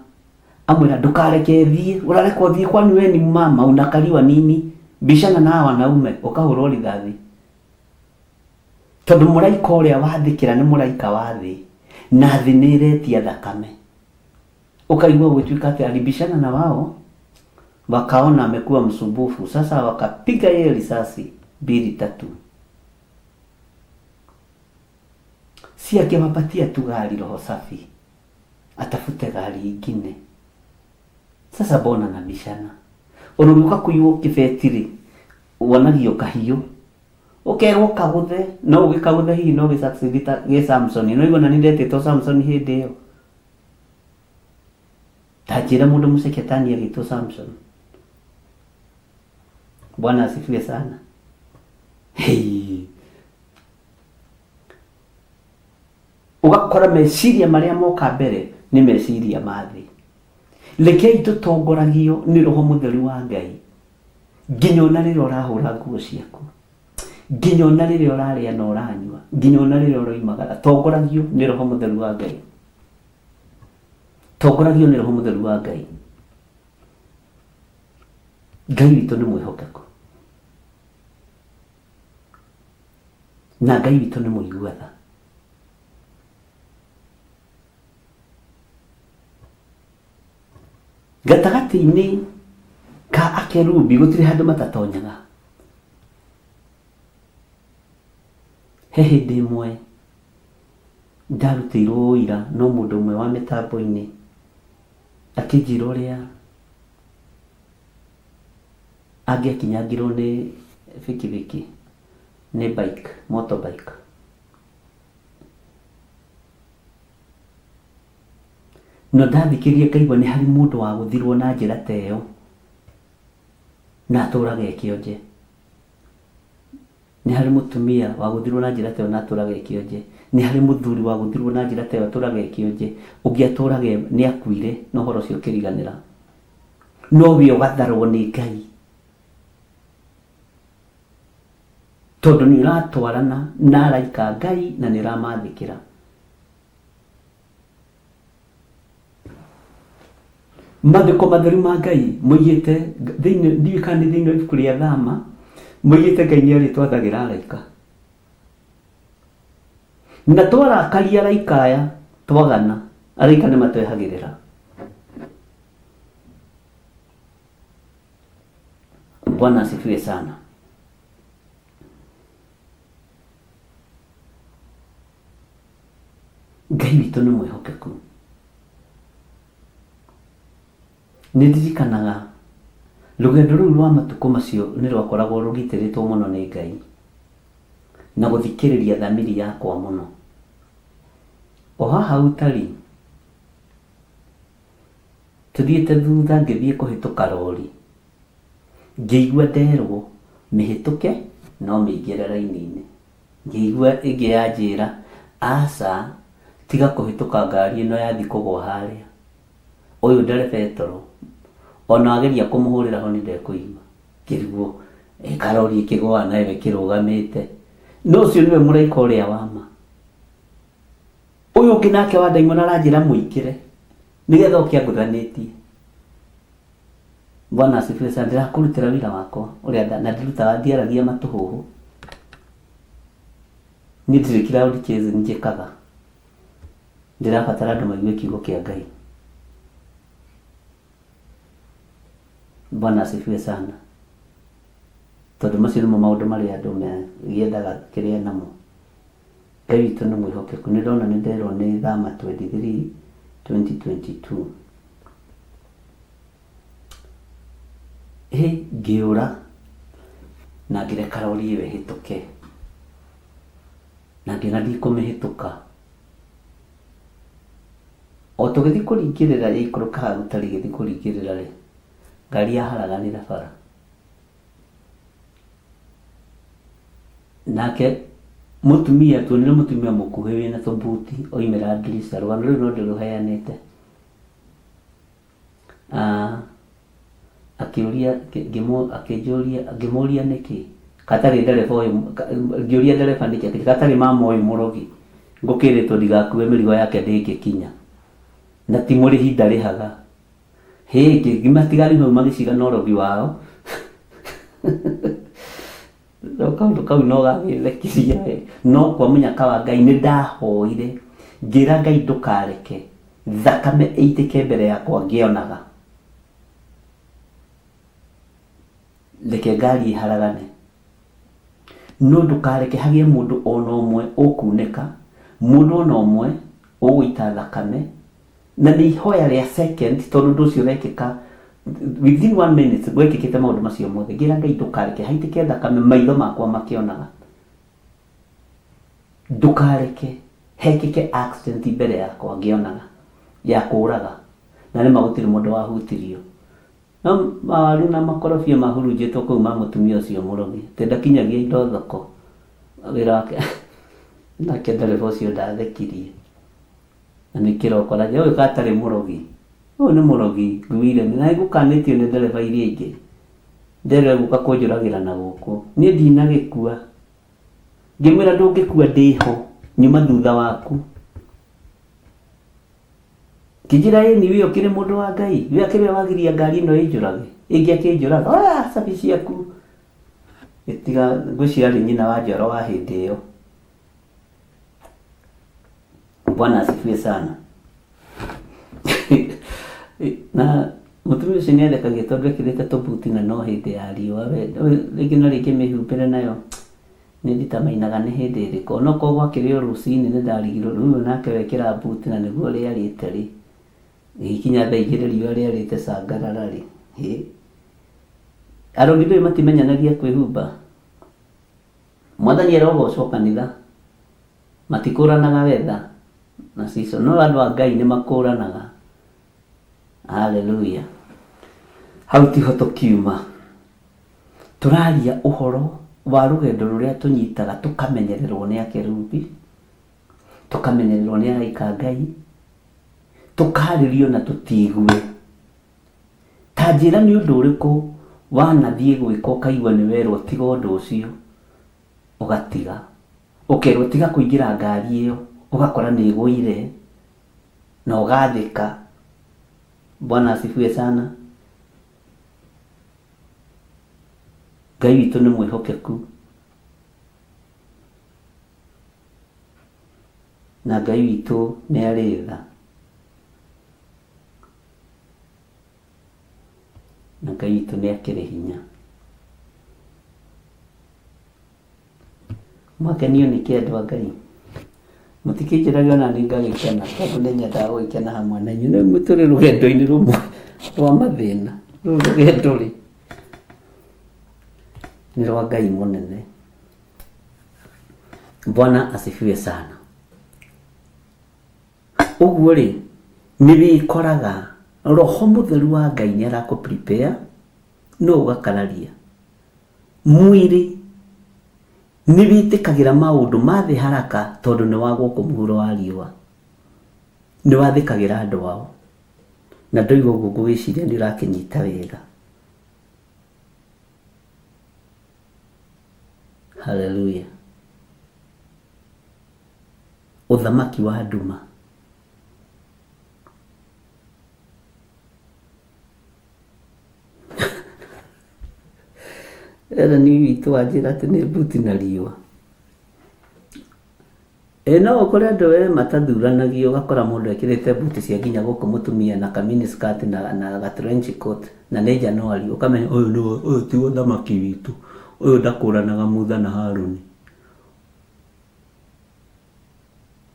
amwĩra ndũkareke thiĩ, ũrareka ũthiĩ kwani we ni mama unakaliwa nini, bishana na hawa wanaume, ũkahũrwo rithathi. Tondũ mũraika ũrĩa wathĩkĩra nĩ mũraika wa thĩ na thĩ nĩ ĩretia thakame. Ũkaigua gũgĩtuĩka atĩ alibishana na wao wakaona amekuwa msumbufu, sasa wakapiga yeye risasi mbili tatu, si akiwapatia tu gari roho safi, atafute gari ingine. Sasa mbona nabishana? Ona ũgĩũka kũiywo kĩbeti rĩ, wonagio kahiũ ũkerwo kagũthe, no ũgĩkagũthe hihi no gĩ ta gĩ Samson. No igua na nĩ ndetĩtwo Samson hĩndĩ ĩyo. Ta njĩra mũndũ mũceketani agĩtwo Samson. Bwana asifiwe sana. Hey. Ũgakora meciria marĩa moka mbere nĩ meciria ma thĩ. Rekei tũtongoragio nĩ Roho Mũtheru wa Ngai nginya ona rĩrĩa ũrahũra nguo ciaku, nginya ona rĩrĩa ũrarĩa na ũranyua, nginya ona rĩrĩa ũroimagara, tongoragio nĩ Roho Mũtheru wa Ngai. Tongoragio nĩ Roho Mũtheru wa Ngai. Ngai witũ nĩ mwĩhokeku na Ngai witũ nĩ mũigua tha. Gatagatĩ-inĩ ka akerubi gũtirĩ handũ matatonyaga. He hĩndĩ ĩmwe ndarutĩirwo ũira no mũndũ ũmwe wa mĩtambo-inĩ akĩnjĩra ũrĩa angĩakinyangirwo nĩ bikibiki, nĩ bike, motorbike. No ndathikĩrĩria ngaigua nĩ harĩ mũndũ wagũthirwo na njĩra ta ĩyo na atũraga e kĩonje. Nĩ harĩ mũtumia wagũthirwo na njĩra ta ĩyo na atũraga e kĩonje. Nĩ harĩ mũthuri wagũthirwo na njĩra ta ĩyo atũraga e kĩonje. Ũngĩ atũraga nĩ akuire na ũhoro ũcio ũkĩriganĩra. No we ũgatharwo nĩ Ngai tondũ nĩ ũratwarana na araika a Ngai na nĩ ũramathĩkĩra. Maandĩko matheru ma Ngai moigĩte thĩinĩ, ndiũĩ kana nĩ thĩinĩ wa ibuku rĩa Thama, moigĩte Ngai nĩ arĩtwathagĩra araika. Na twarakaria araika aya twagana, araika nĩ matwehagĩrĩra. Bwana asifiwe sana. Ngai witũ nĩ mwĩhokeku. Nĩ ndirikanaga rũgendo rũu rwa matukũ macio nĩ rwakoragwo rũgitĩrĩtwo mũno nĩ Ngai na gũthikĩrĩria thamiri yakwa mũno. O haha ũtari, tũthiĩte thutha ngĩthiĩ kũhĩtũka rori, ngĩigua nderwo mĩhĩtũke no mĩingĩre raini-inĩ. Ngĩigua ĩngĩ yanjĩra aca, Tiga kũhĩtũka ngari ĩno yathiĩ kũgwa harĩa. Ũyũ ndereba e toro, ona wageria kũmũhũrĩra honi ndekũigua. Ngĩrigwo, ĩ karori ĩkĩgũaga nayo ĩkĩrũgamĩte. No ũcio nĩwe mũraika ũrĩa wa ma. Ũyũ ũngĩ nake wa ndaimono aranjĩra mũingĩre nĩgetha oke angũthanĩtie. Bwana asifiwe sana. Ndĩrakũrutĩra wĩra wakwa ũrĩa na ndirutaga ndiaragia matũhũhũ. Niĩ ndirĩ cloud chasing njĩkaga. Ndĩrabatara andũ maigue kiugo kĩa Ngai. Bwana asifiwe sana. Tondũ macio nĩmo maũndũ marĩa andũ megĩethaga kĩrĩa namo. Ngai witũ nĩ mwĩhokeku. Nĩ ndona nĩ nderwo nĩ thama 23 2022. Hĩ, ngĩũra na ngĩreka rori ĩyo ĩhĩtũke. Na ngĩona ndikũmĩhĩtũka. O tũgĩthiĩ kũringĩrĩra yaikũrũkaga gũtarĩ ĩgĩthiĩ kũringĩrĩra rĩ, ngari yaharaganĩra bara. Nake mũtumia, tuonire mũtumia mũkuhĩ wĩna tũbuti oimĩra ndirica, rũgano rũu no ndĩrũheanĩte. Ah, akĩũria akĩnjũria ngĩmũria nĩkĩ gatarĩ ndereba ũyũ ngĩũria ndereba nĩkĩ akĩnjĩra gatarĩ mama ũyũ mũrogi ngũkĩrĩtwo ndigakue mĩrigo yake ndĩngĩkinya na ti mũrĩhi ndarĩhaga hĩ ngĩmatiga rĩu hau magĩcira na ũrogi wao no kaũndũ kau no gagĩthekirie we no kwa mũnyaka wa Ngai nĩ ndahoire ngĩra Ngai ndũkareke thakame ĩitĩke mbere yakwa ngĩonaga reke ngari ĩharagane no ndũkareke hagĩe mũndũ ona ũmwe ũkunĩka mũndũ ona ũmwe ũgũita thakame na nĩ ihoya rĩa second tondũ ũndũ ũcio ũrekĩka within one minute gwekĩkĩte maũndũ macio mothe ngĩra Ngai ndũkareke haitĩke thakame maitho makwa makĩonaga ndũkareke hekĩke accident mbere yakwa ngĩonaga ya kũraga na nĩma gũtirĩ mũndũ wahutirio no mawaru na makorobia mahurunjĩtwo kũu ma mũtumia ũcio mũrogi atĩ ndakinyagia indo thoko wĩra wake nake ndereba ũcio ndathekirie na nĩ kĩroko na ũyũ gatarĩ mũrogi ũyũ nĩ mũrogi nguire na nĩngũkanĩtio nĩ ndereba iria ingĩ ndereba egũka kũnjũragĩra na gũkũ niĩ ndinagĩkua ngĩmwĩra ndũngĩkua ndĩho nyuma thutha waku ngĩnjĩra ĩni we ũkĩrĩ mũndũ wa Ngai we akĩrĩ we wagiria ngari ĩno ĩnjũrage ĩngĩ akĩnjũraga oya cabi ciaku ĩtiga ngwĩciria arĩ nyina wa njoro wa hĩndĩ ĩyo Bwana asifiwe sana. Na mũtumia ũcio nĩ athekagia tondũ ekĩrĩte tũbuti na no hĩndĩ ya riũa we rĩngĩ na rĩngĩ mĩhumbĩre nayo nĩ nditamainaga nĩ hĩndĩ ĩrĩkũ onokorwo gwakĩrĩ o rũcinĩ nĩ ndarigirwo rĩu ũyũ nake wekĩra buti na nĩguo rĩarĩte rĩ gĩkinya thaa igĩrĩ riũa rĩarĩte cangarara rĩ hĩ arogi ndũĩ matimenyanagia kwĩhumba Mwathani arogocwo kanitha matikũranaga weather na season no andũ a Ngai nĩ makũranaga haleluya hau tiho tũkiuma tũraria ũhoro wa rũgendo rũrĩa tũnyitaga tũkamenyererwo nĩ akerubi tũkamenyererwo nĩ araika a Ngai tũkarĩrio na tũtigue Ta njĩra nĩ ũndũ ũrĩkũ wanathiĩ gwĩka ũkaigua nĩ werwo tiga ũndũ ũcio, ũgatiga. Ũkerwo tiga kũingĩra ngari ĩyo, ũgakora nĩ ĩgũire na ũgathĩka. Bwana asifiwe sana. Ngai witũ nĩ mwĩhokeku. Na Ngai witũ nĩ arĩ tha. Na Ngai witũ nĩ akĩrĩ hinya. Mwakenio nĩ kĩ andũ a Ngai? Mũtikĩnjĩrage ona niĩ ngagĩkena tondũ nĩ nyendaga gũgĩkena hamwe na inyuĩ. Nĩ tũrĩ rũgendo-inĩ rũmwe rwa mathĩna. Rũrũ rũgendo rĩ, nĩ rwa Ngai mũnene. Bwana asifiwe sana. Ũguo-rĩ, nĩ wĩkoraga roho mũtheru wa Ngai nĩ arakũ prepare no ũgakararia. Mwĩrĩ nĩ wĩtĩkagĩra maũndũ ma thĩ haraka tondũ nĩ wa gũkũ mũhuro wa riũa. Nĩ wathĩkagĩra andũ ao. Na ndoiga ũguo ngũgĩciria nĩ ũrakĩnyita wega. Haleluya. Ũthamaki wa nduma. Ellen witũ anjĩra atĩ nĩ mbuti na riũa. Ĩ no ũkore andũ we matathuranagio ũgakora mũndũ ekĩrĩte mbuti cia nginya gũkũ mũtumia na ka mini skirt na, na ga trench coat na nĩ Januari ũkamenya ũyũ nĩ ũyũ ti ũthamaki witũ ũyũ ndakũranaga Mutha na Harũni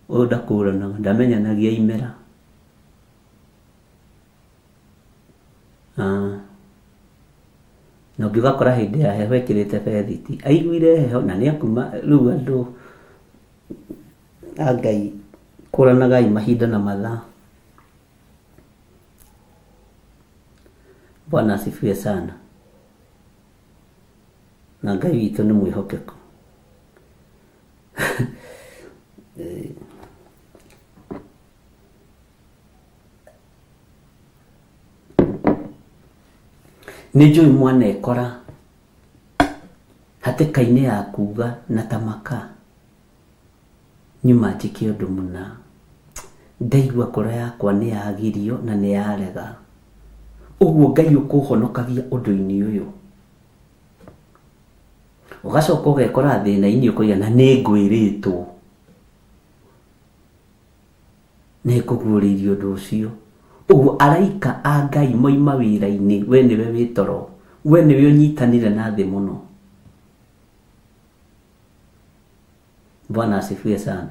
ũyũ ndakũranaga ndamenyanagia imera. Ah. Na ũngĩ ũgakora hĩndĩ ya heho ekĩrĩte bethiti aiguire heho na nĩ akuma rĩu andũ a Ngai kũranagai mahinda na mathaa. Bwana asifiwe sana. Na Ngai witũ nĩ mwĩhokeku. Nĩ njũĩ mwanekora hatĩka-inĩ ya kuga na ta maka nyuma njĩke ũndũ mũna. Ndaigua ngoro yakwa nĩ yagirio na nĩ yarega. Ũguo Ngai ũkũhonokagia ũndũ-inĩ ũyũ. Ũgacoka ũgekora thĩna-inĩ ũkoiga na nĩ ngwĩrĩtwo. Nĩ ngũguũrĩirie ũndũ ũcio. Ũguo araika a Ngai moima wĩra-inĩ, we nĩwe wĩ toro. We nĩwe ũnyitanire na thĩ mũno. Bwana asifiwe sana.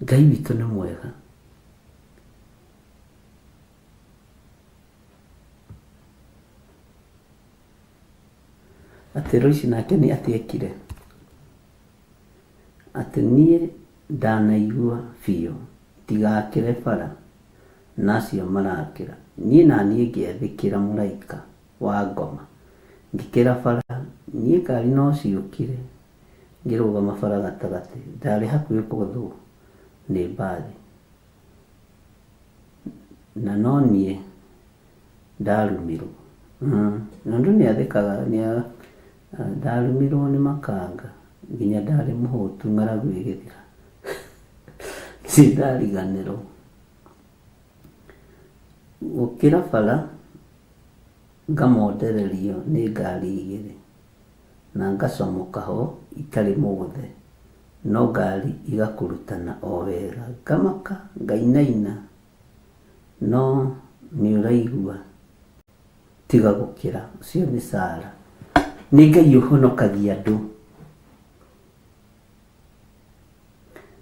Ngai witũ nĩ mwega. Atĩ Loisi nake nĩ atĩa ekire? Atĩ niĩ ndanaigua biũ ndigakĩre bara na acio marakĩra. Niĩ naniĩ ngĩathĩkĩra mũraika wa ngoma ngĩkĩra bara. Niĩ ngari no ciũkire ngĩrũgama bara gatagatĩ. Ndarĩ hakuhĩ kũgũthwo nĩ mbathi na no niĩ Ndarumirwo. Mũndũ nĩ athekaga, ndarumirwo nĩ makanga nginya ndarĩ mũhũtu ng'aragu ĩgĩthira. Ndirĩ ndariganĩrwo. Gũkĩra bara ngamondererio nĩ ngari igĩrĩ na ngacomoka ho itarĩ mũgũthe no ngari igakurutana o wega. Ngamaka ngainaina. No nĩũraigua tiga gũkĩra. Ũcio nĩ Sarah. Nĩ Ngai ũhonokagia andũ.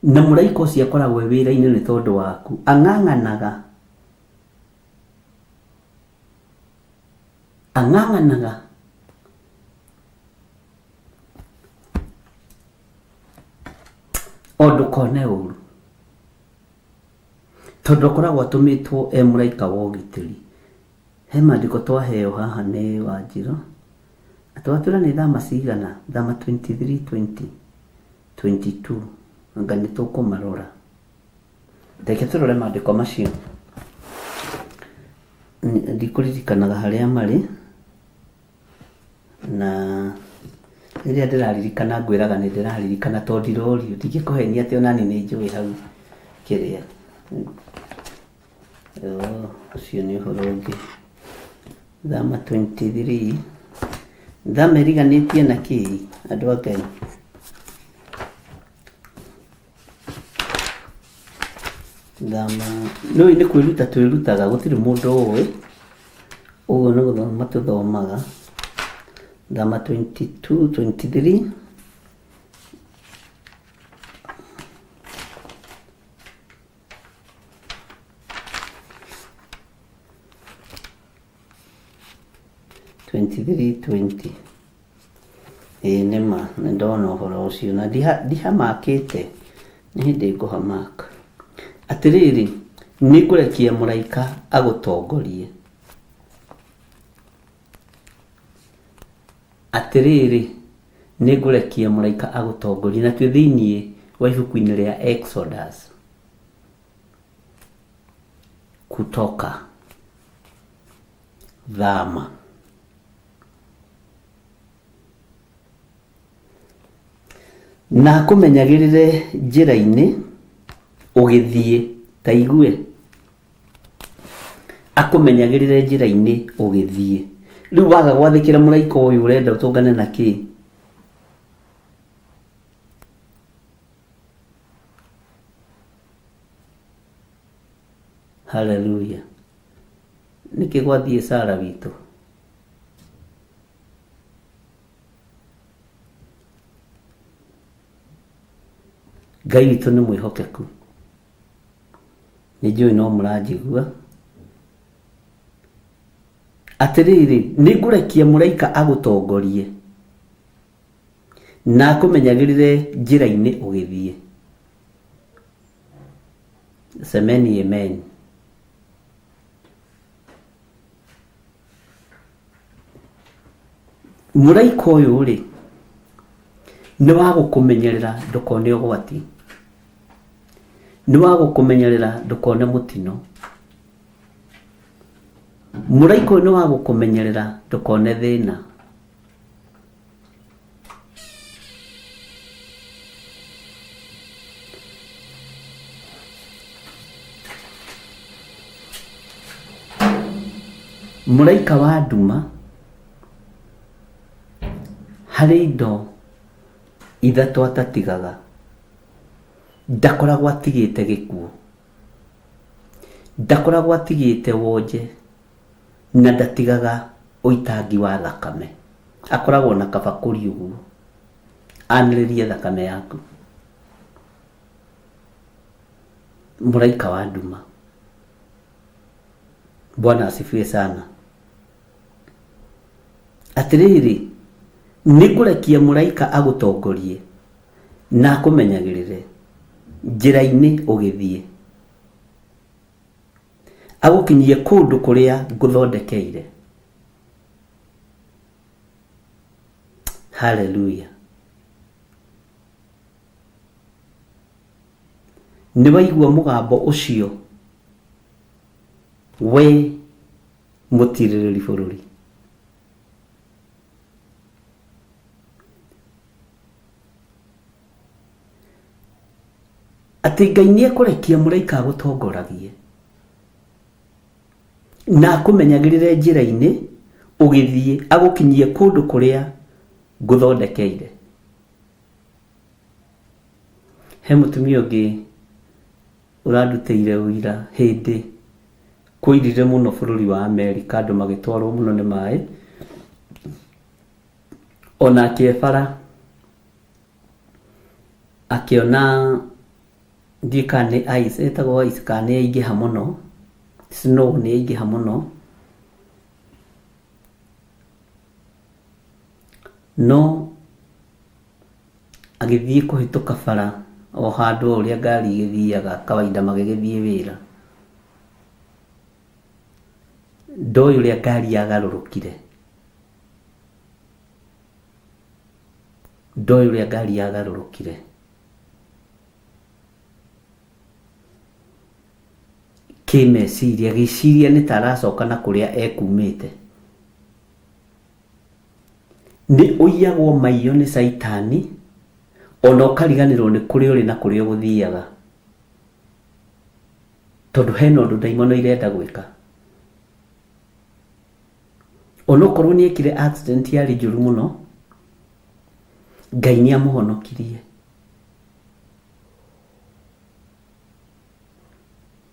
Na mũraika ũcio akoragwo e wĩra-inĩ nĩ tondũ waku. Ang'ang'anaga. Ang'ang'anaga. O ndũkone ũru. Tondũ akoragwo atũmĩtwo e mũraika wa ũgitĩri. He maandĩko twaheo haha nĩ Wanjirũ, atĩ watwĩra nĩ thama cigana? Thama 23 20, 22, anga nĩ tũkũmarora. Reke tũrore maandĩko macio. Ndikũririkanaga harĩa marĩ. Na rĩrĩa ndĩraririkana ngwĩraga nĩ ndĩraririkana tondũ ndirorio, ndingĩkũhenia atĩ ona niĩ nĩ njũĩ hau kĩrĩa. Ũcio nĩ ũhoro ũngĩ. Thama 23, thama ĩriganĩtie na kĩĩ andũ a Ngai? Thama, nĩũĩ nĩ kwĩruta twĩrutaga gũtirĩ mũndũ ũĩ. Ũguo nĩ gũthoma tũthomaga. Thama 22, 23. 23:20. Ĩĩ nĩ ma nĩ ndona ũhoro ũcio na ndihamakĩte nĩ hĩndĩ ngũhamaka. Atĩrĩrĩ, nĩ ngũrekia mũraika agũtongorie. Atĩrĩrĩ, Nĩ ngũrekia mũraika agũtongorie. Na twĩ thĩinĩ wa ibuku-inĩ rĩa Exodus. Kutoka. Thama. Na akũmenyagĩrĩre njĩra-inĩ ũgĩthiĩ, ta igue, akũmenyagĩrĩre njĩra-inĩ ũgĩthiĩ. Rĩu waga gwathĩkĩra mũraika ũyũ ũrenda ũtũngane na kĩ? Haleluya. Nĩkĩ gwathiĩ Sara witũ? Ngai witũ nĩ mwĩhokeku. Nĩ njũĩ no mũranjigua. Atĩrĩrĩ, nĩ ngũrekia mũraika agũtongorie na akũmenyagĩrĩre njĩra-inĩ ũgĩthiĩ. Semeni amen. Mũraika ũyũ rĩ, nĩ wa gũkũmenyerera ndũkone ũgwati, nĩ wa gũkũmenyerera ndũkone mũtino. Mũraika ũyũ nĩ wa gũkũmenyerera ndũkone thĩna. Mũraika wa nduma harĩ indo ithatũ atatigaga, ndakoragwo atigĩte gĩkuũ, ndakoragwo atigĩte wonje, na ndatigaga ũitangi wa thakame. Akoragwo na kabakũri ũguo, anĩrĩrie thakame yaku. Mũraika wa nduma. Bwana asifiwe sana. Atĩrĩrĩ, nĩ ngũrekia mũraika agũtongorie na akũmenyagĩrĩre njĩra-inĩ ũgĩthiĩ, agũkinyie kũndũ kũrĩa ngũthondekeire. Haleluya. Nĩ waigua mũgambo ũcio we mũtirĩrĩri bũrũri? Atĩ Ngai nĩ ekũrekia mũraika agũtongoragie na akũmenyagĩrĩre njĩra-inĩ ũgĩthiĩ, agũkinyie kũndũ kũrĩa ngũthondekeire. He mũtumia ũngĩ ũrandutĩire ũira hĩndĩ kwoirire mũno bũrũri wa Amerika andũ magĩtwarwo mũno nĩ maĩ, onake e bara akĩona ndiũĩ kana nĩ ice, ĩtagwo ice kana nĩ yaingĩha mũno, snow nĩ yaingĩha mũno, no agĩthiĩ kũhĩtũka bara o handũ o ũrĩa ngari igĩthiaga kawaida magĩgĩthiĩ wĩra. Ndoĩ ũrĩa ngari yagarũrũkire, ndoĩ ũrĩa ngari yagarũrũkire. Kĩmeciria, agĩciria nĩ ta aracoka na kũrĩa ekumĩte. Nĩ ũiyagwo maiyo nĩ caitani ona ũkariganĩrwo nĩ kũrĩa ũrĩ na kũrĩa ũgũthiaga. Tondũ hena ũndũ ndaimono irenda gwĩka. Onokorwo nĩ ekire accident yarĩ njũru mũno, Ngai nĩ amũhonokirie.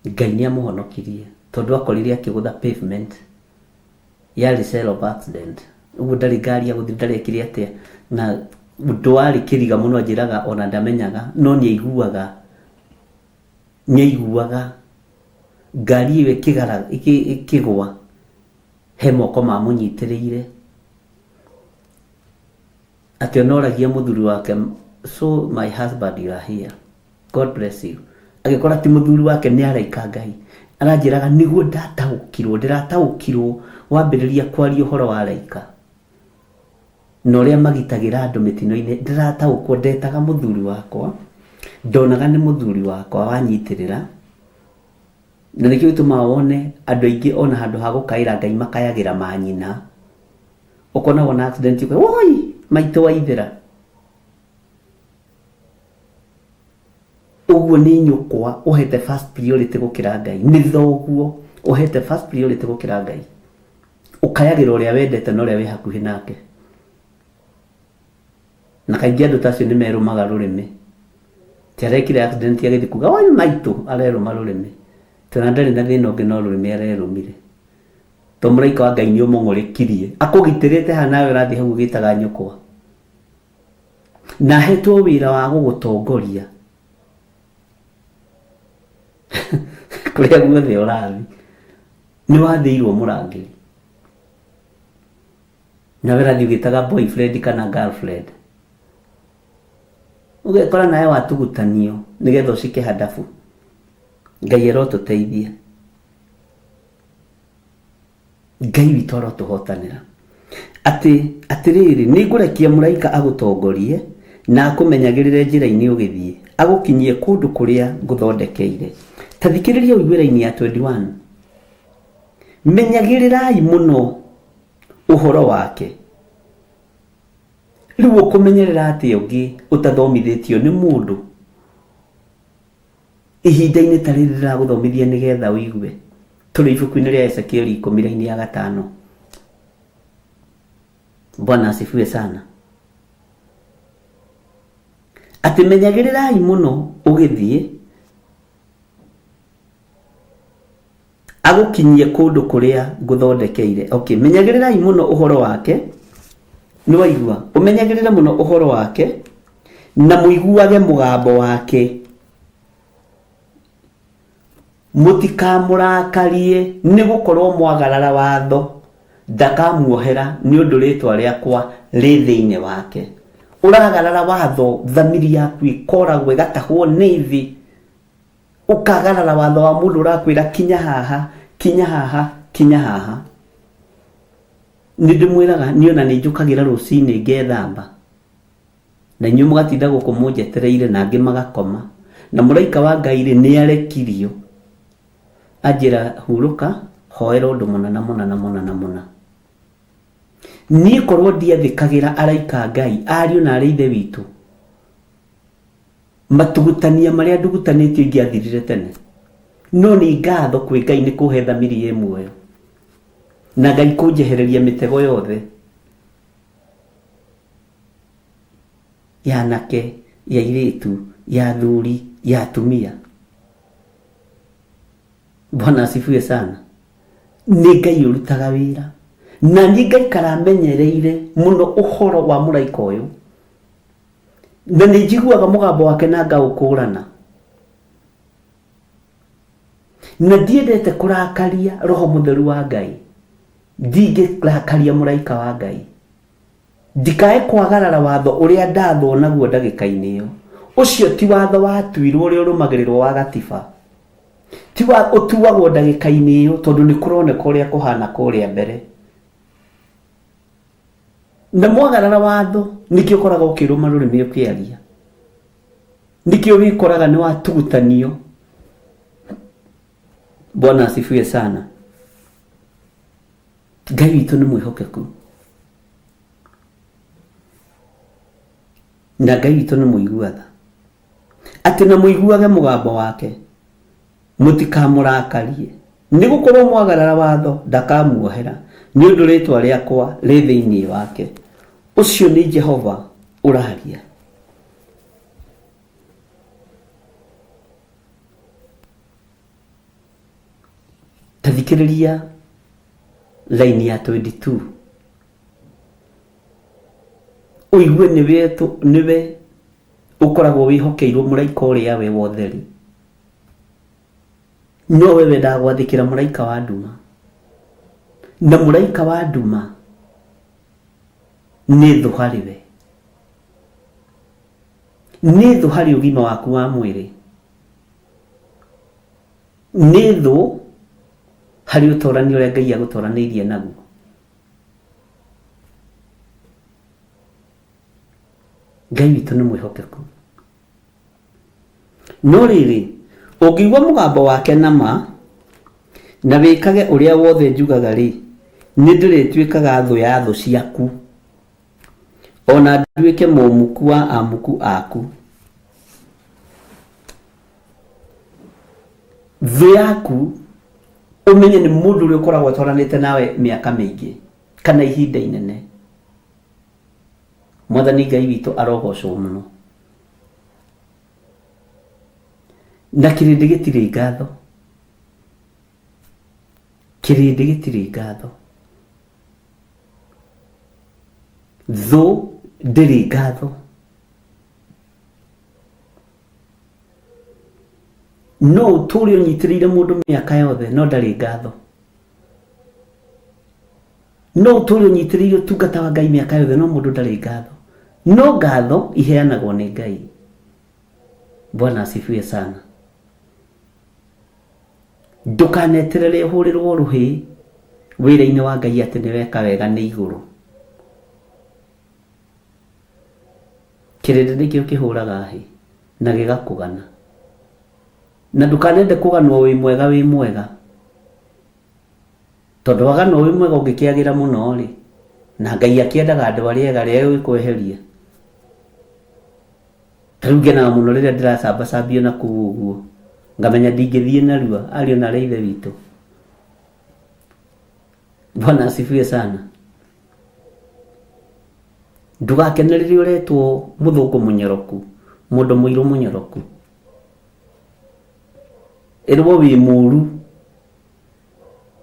Ngai nĩ amũhonokirie tondũ akorire akĩgũtha pavement yarĩ cell of accident ũguo ndarĩ ngari agũthire ndarĩ ekire atĩa na ũndũ warĩ kĩriga mũno anjĩraga ona ndamenyaga no nĩ aiguaga nĩ aiguaga ngari ĩyo ĩkĩgara ĩkĩgwa he moko mamũnyitĩrĩire Atĩ ona oragia mũthuri wake so my husband you are here God bless you agĩkora ti mũthuri wake nĩ araika Ngai aranjĩraga nĩguo ndataũkirwo ndĩrataũkirwo wambĩrĩria kwaria ũhoro wa araika. Na ũrĩa magitagĩra andũ mĩtino-inĩ, ndĩrataũkwo ndetaga mũthuri wakwa, ndonaga nĩ mũthuri wakwa wanyitĩrĩra, na nĩkĩo gĩtũmaga wone andũ aingĩ ona handũ ha gũkaĩra Ngai makayagĩra manyina. Ũkona wona accident ũkauga woi maitũ waithĩra. Ũguo nĩ nyũkwa ũhete first priority gũkĩra Ngai, nĩ thoguo ũhete first priority gũkĩra Ngai. Ũkayagĩra ũrĩa wendete na ũrĩa wĩ hakuhĩ nake. Na kaingĩ andũ ta acio nĩ merũmaga rũrĩmĩ. Ti arekire accident agĩthiĩ kuga oi maitũ arerũma rũrĩmĩ. Tondũ ndarĩ na thĩna ũngĩ no rũrĩmĩ arerũmire. To mũraika wa Ngai nĩ ũmũng'ũrĩkirie. Akũgitĩrĩte haha nawe ũrathiĩ hau ũgĩtaga nyũkwa. Na ahetwo wĩra wa gũgũtongoria kũrĩa guothe ũrathiĩ. Nĩ wathĩirwo mũrangĩri. Nawe ũrathiĩ ũgĩtaga boyfriend kana girlfriend. Ũgekora nawe watugutanio nĩgetha ũcike handabu. Ngai arotũteithia. Ngai witũ arotũhotanĩra. Atĩ atĩrĩrĩ, nĩ ngũrekia mũraika agũtongorie na akũmenyagĩrĩre njĩra-inĩ ũgĩthiĩ, agũkinyie kũndũ kũrĩa ngũthondekeire. Ta thikĩrĩria ũigue raini ya 21. Menyagĩrĩrai mũno ũhoro wake. Rĩu ũkũmenyerera atĩa ũngĩ ũtathomithĩtio nĩ mũndũ? Ihinda-inĩ ta rĩrĩ ndĩragũthomithia nĩgetha ũigue. Tũrĩ ibuku-inĩ rĩa Ezekieli ikũmi raini ya gatano. Bwana asifiwe sana. Atĩ menyagĩrĩrai mũno ũgĩthiĩ agũkinyie kũndũ kũrĩa ngũthondekeire. Okay, menyagĩrĩrai mũno ũhoro wake. Nĩ waigua? Ũmenyagĩrĩre mũno ũhoro wake na mũiguage mũgambo wake. Mũtikamũrakarie nĩ gũkorwo mwagarara watho ndakamuohera nĩ ũndũ rĩtwa rĩakwa rĩ thĩinĩ wake. Ũragarara watho thamiri yaku ĩkoragwo ĩgatahwo nĩ thĩ. Ũkagarara watho wa mũndũ ũrakwĩra kinya haha, kinya haha, kinya haha. Nĩ ndĩmwĩraga niĩ ona nĩ njũkagĩra rũcinĩ ngethamba. Na inyuĩ mũgatinda gũkũ mũnjetereire na angĩ magakoma. Na mũraika wa Ngai rĩ, nĩ arekirio. Anjĩra hurũka, hoera ũndũ mũna na mũna na mũna na mũna. Niĩ korwo ndiathĩkagĩra araika a Ngai, ariũ na arĩ ithe witũ, matugutania marĩa ndugutanĩtio ingĩathirire tene. No nĩ ngatho kwĩ Ngai nĩ kũhe thamiri ĩ muoyo. Na Ngai kũnjehereria mĩtego yothe. Ya anake, ya airĩtu, ya athuri, ya atumia. Bwana asifiwe sana. Nĩ Ngai ũrutaga wĩra. Na niĩ ngaikara menyereire mũno ũhoro wa mũraika ũyũ. Na nĩ njiguaga mũgambo wake na ngaũkũrana. Na ndiendete kũrakaria roho mũtheru wa Ngai. Ndingĩrakaria mũraika wa Ngai. Ndikae kwagarara watho ũrĩa ndathwo naguo ndagĩka-inĩ ĩyo. Ũcio ti watho watuirwo ũrĩa ũrũmagĩrĩrwo wa gatiba. Ti wa ũtuagwo ndagĩka-inĩ ĩyo tondũ nĩ kũroneka ũrĩa kũhana kũrĩa mbere. Na mwagarara watho nĩkĩo ũkoraga ũkĩrũma rũrĩmĩ ũkĩaria. Nĩkĩo wĩkoraga nĩ watugutanio. Bwana asifiwe sana. Ngai witũ nĩ mwĩhokeku na Ngai witũ nĩ mũigua tha, atĩ na mũiguage mũgambo wake, mũtikamũrakarie, nĩ gũkorwo mwagarara watho ndakamuohera, nĩ ũndũ rĩtwa rĩakwa rĩ thĩinĩ wake. Ũcio nĩ Jehova ũraria. Ta thikĩrĩria raini ya 22 ũigue nĩwe nĩwe ũkoragwo wĩhokeirwo mũraika ũrĩa we wa ũtheri no we wendaga gwathĩkĩra mũraika wa nduma na mũraika wa nduma nĩ thũ harĩ we nĩ thũ harĩ ũgima waku wa mwĩrĩ Nĩ thũ harĩ ũtorani ũrĩa Ngai agũtoranĩirie naguo. Ngai witũ nĩ mwĩhokeku. No rĩrĩ, ũngĩigua mũgambo wake na ma, na wĩkage ũrĩa wothe njugaga-rĩ, nĩndĩrĩtuĩkaga thũ ya thũ ciaku, o na nduĩke mũmuku wa amuku aku. Thũ yaku ũmenye nĩ mũndũ ũrĩa ũkoragwo atwaranĩte nawe mĩaka mĩingĩ kana ihinda inene. Mwathani Ngai witũ arogocwo mũno. Na kĩrĩndĩ gĩtirĩ ngatho. Kĩrĩndĩ gĩtirĩ ngatho. Thũ ndĩrĩ ngatho. No ũtũre ũnyitĩrĩire mũndũ mĩaka yothe no ndarĩ ngatho. No ũtũre ũnyitĩrĩire ũtungata wa Ngai mĩaka yothe no mũndũ ndarĩ ngatho. No ngatho iheanagwo nĩ Ngai. Bwana asifiwe sana. Ndũkaneterere ũhũrĩrwo rũhĩ wĩra-inĩ wa Ngai atĩ nĩ weka wega nĩ igũrũ. Kĩrĩndĩ nĩkĩo kĩhũraga hĩ na gĩgakũgana. Na ndũkanende kũganwo wĩ mwega wĩ mwega. Tondũ waganwo wĩ mwega ũngĩkĩagĩra mũno rĩ, na Ngai akĩendaga andũ arĩa ega rĩ, egũgĩkweheria. Ta rĩu ngenaga mũno rĩrĩa ndĩracambacambio na kũu ũguo, ngamenya ndingĩthiĩ narua, ariũ na aarĩ a Ithe witũ. Bwana asifiwe sana. Ndũgakene rĩrĩa ũretwo mũthũngũ mũnyoroku, mũndũ mũirũ mũnyoroku. Ĩrwo wĩ mũru.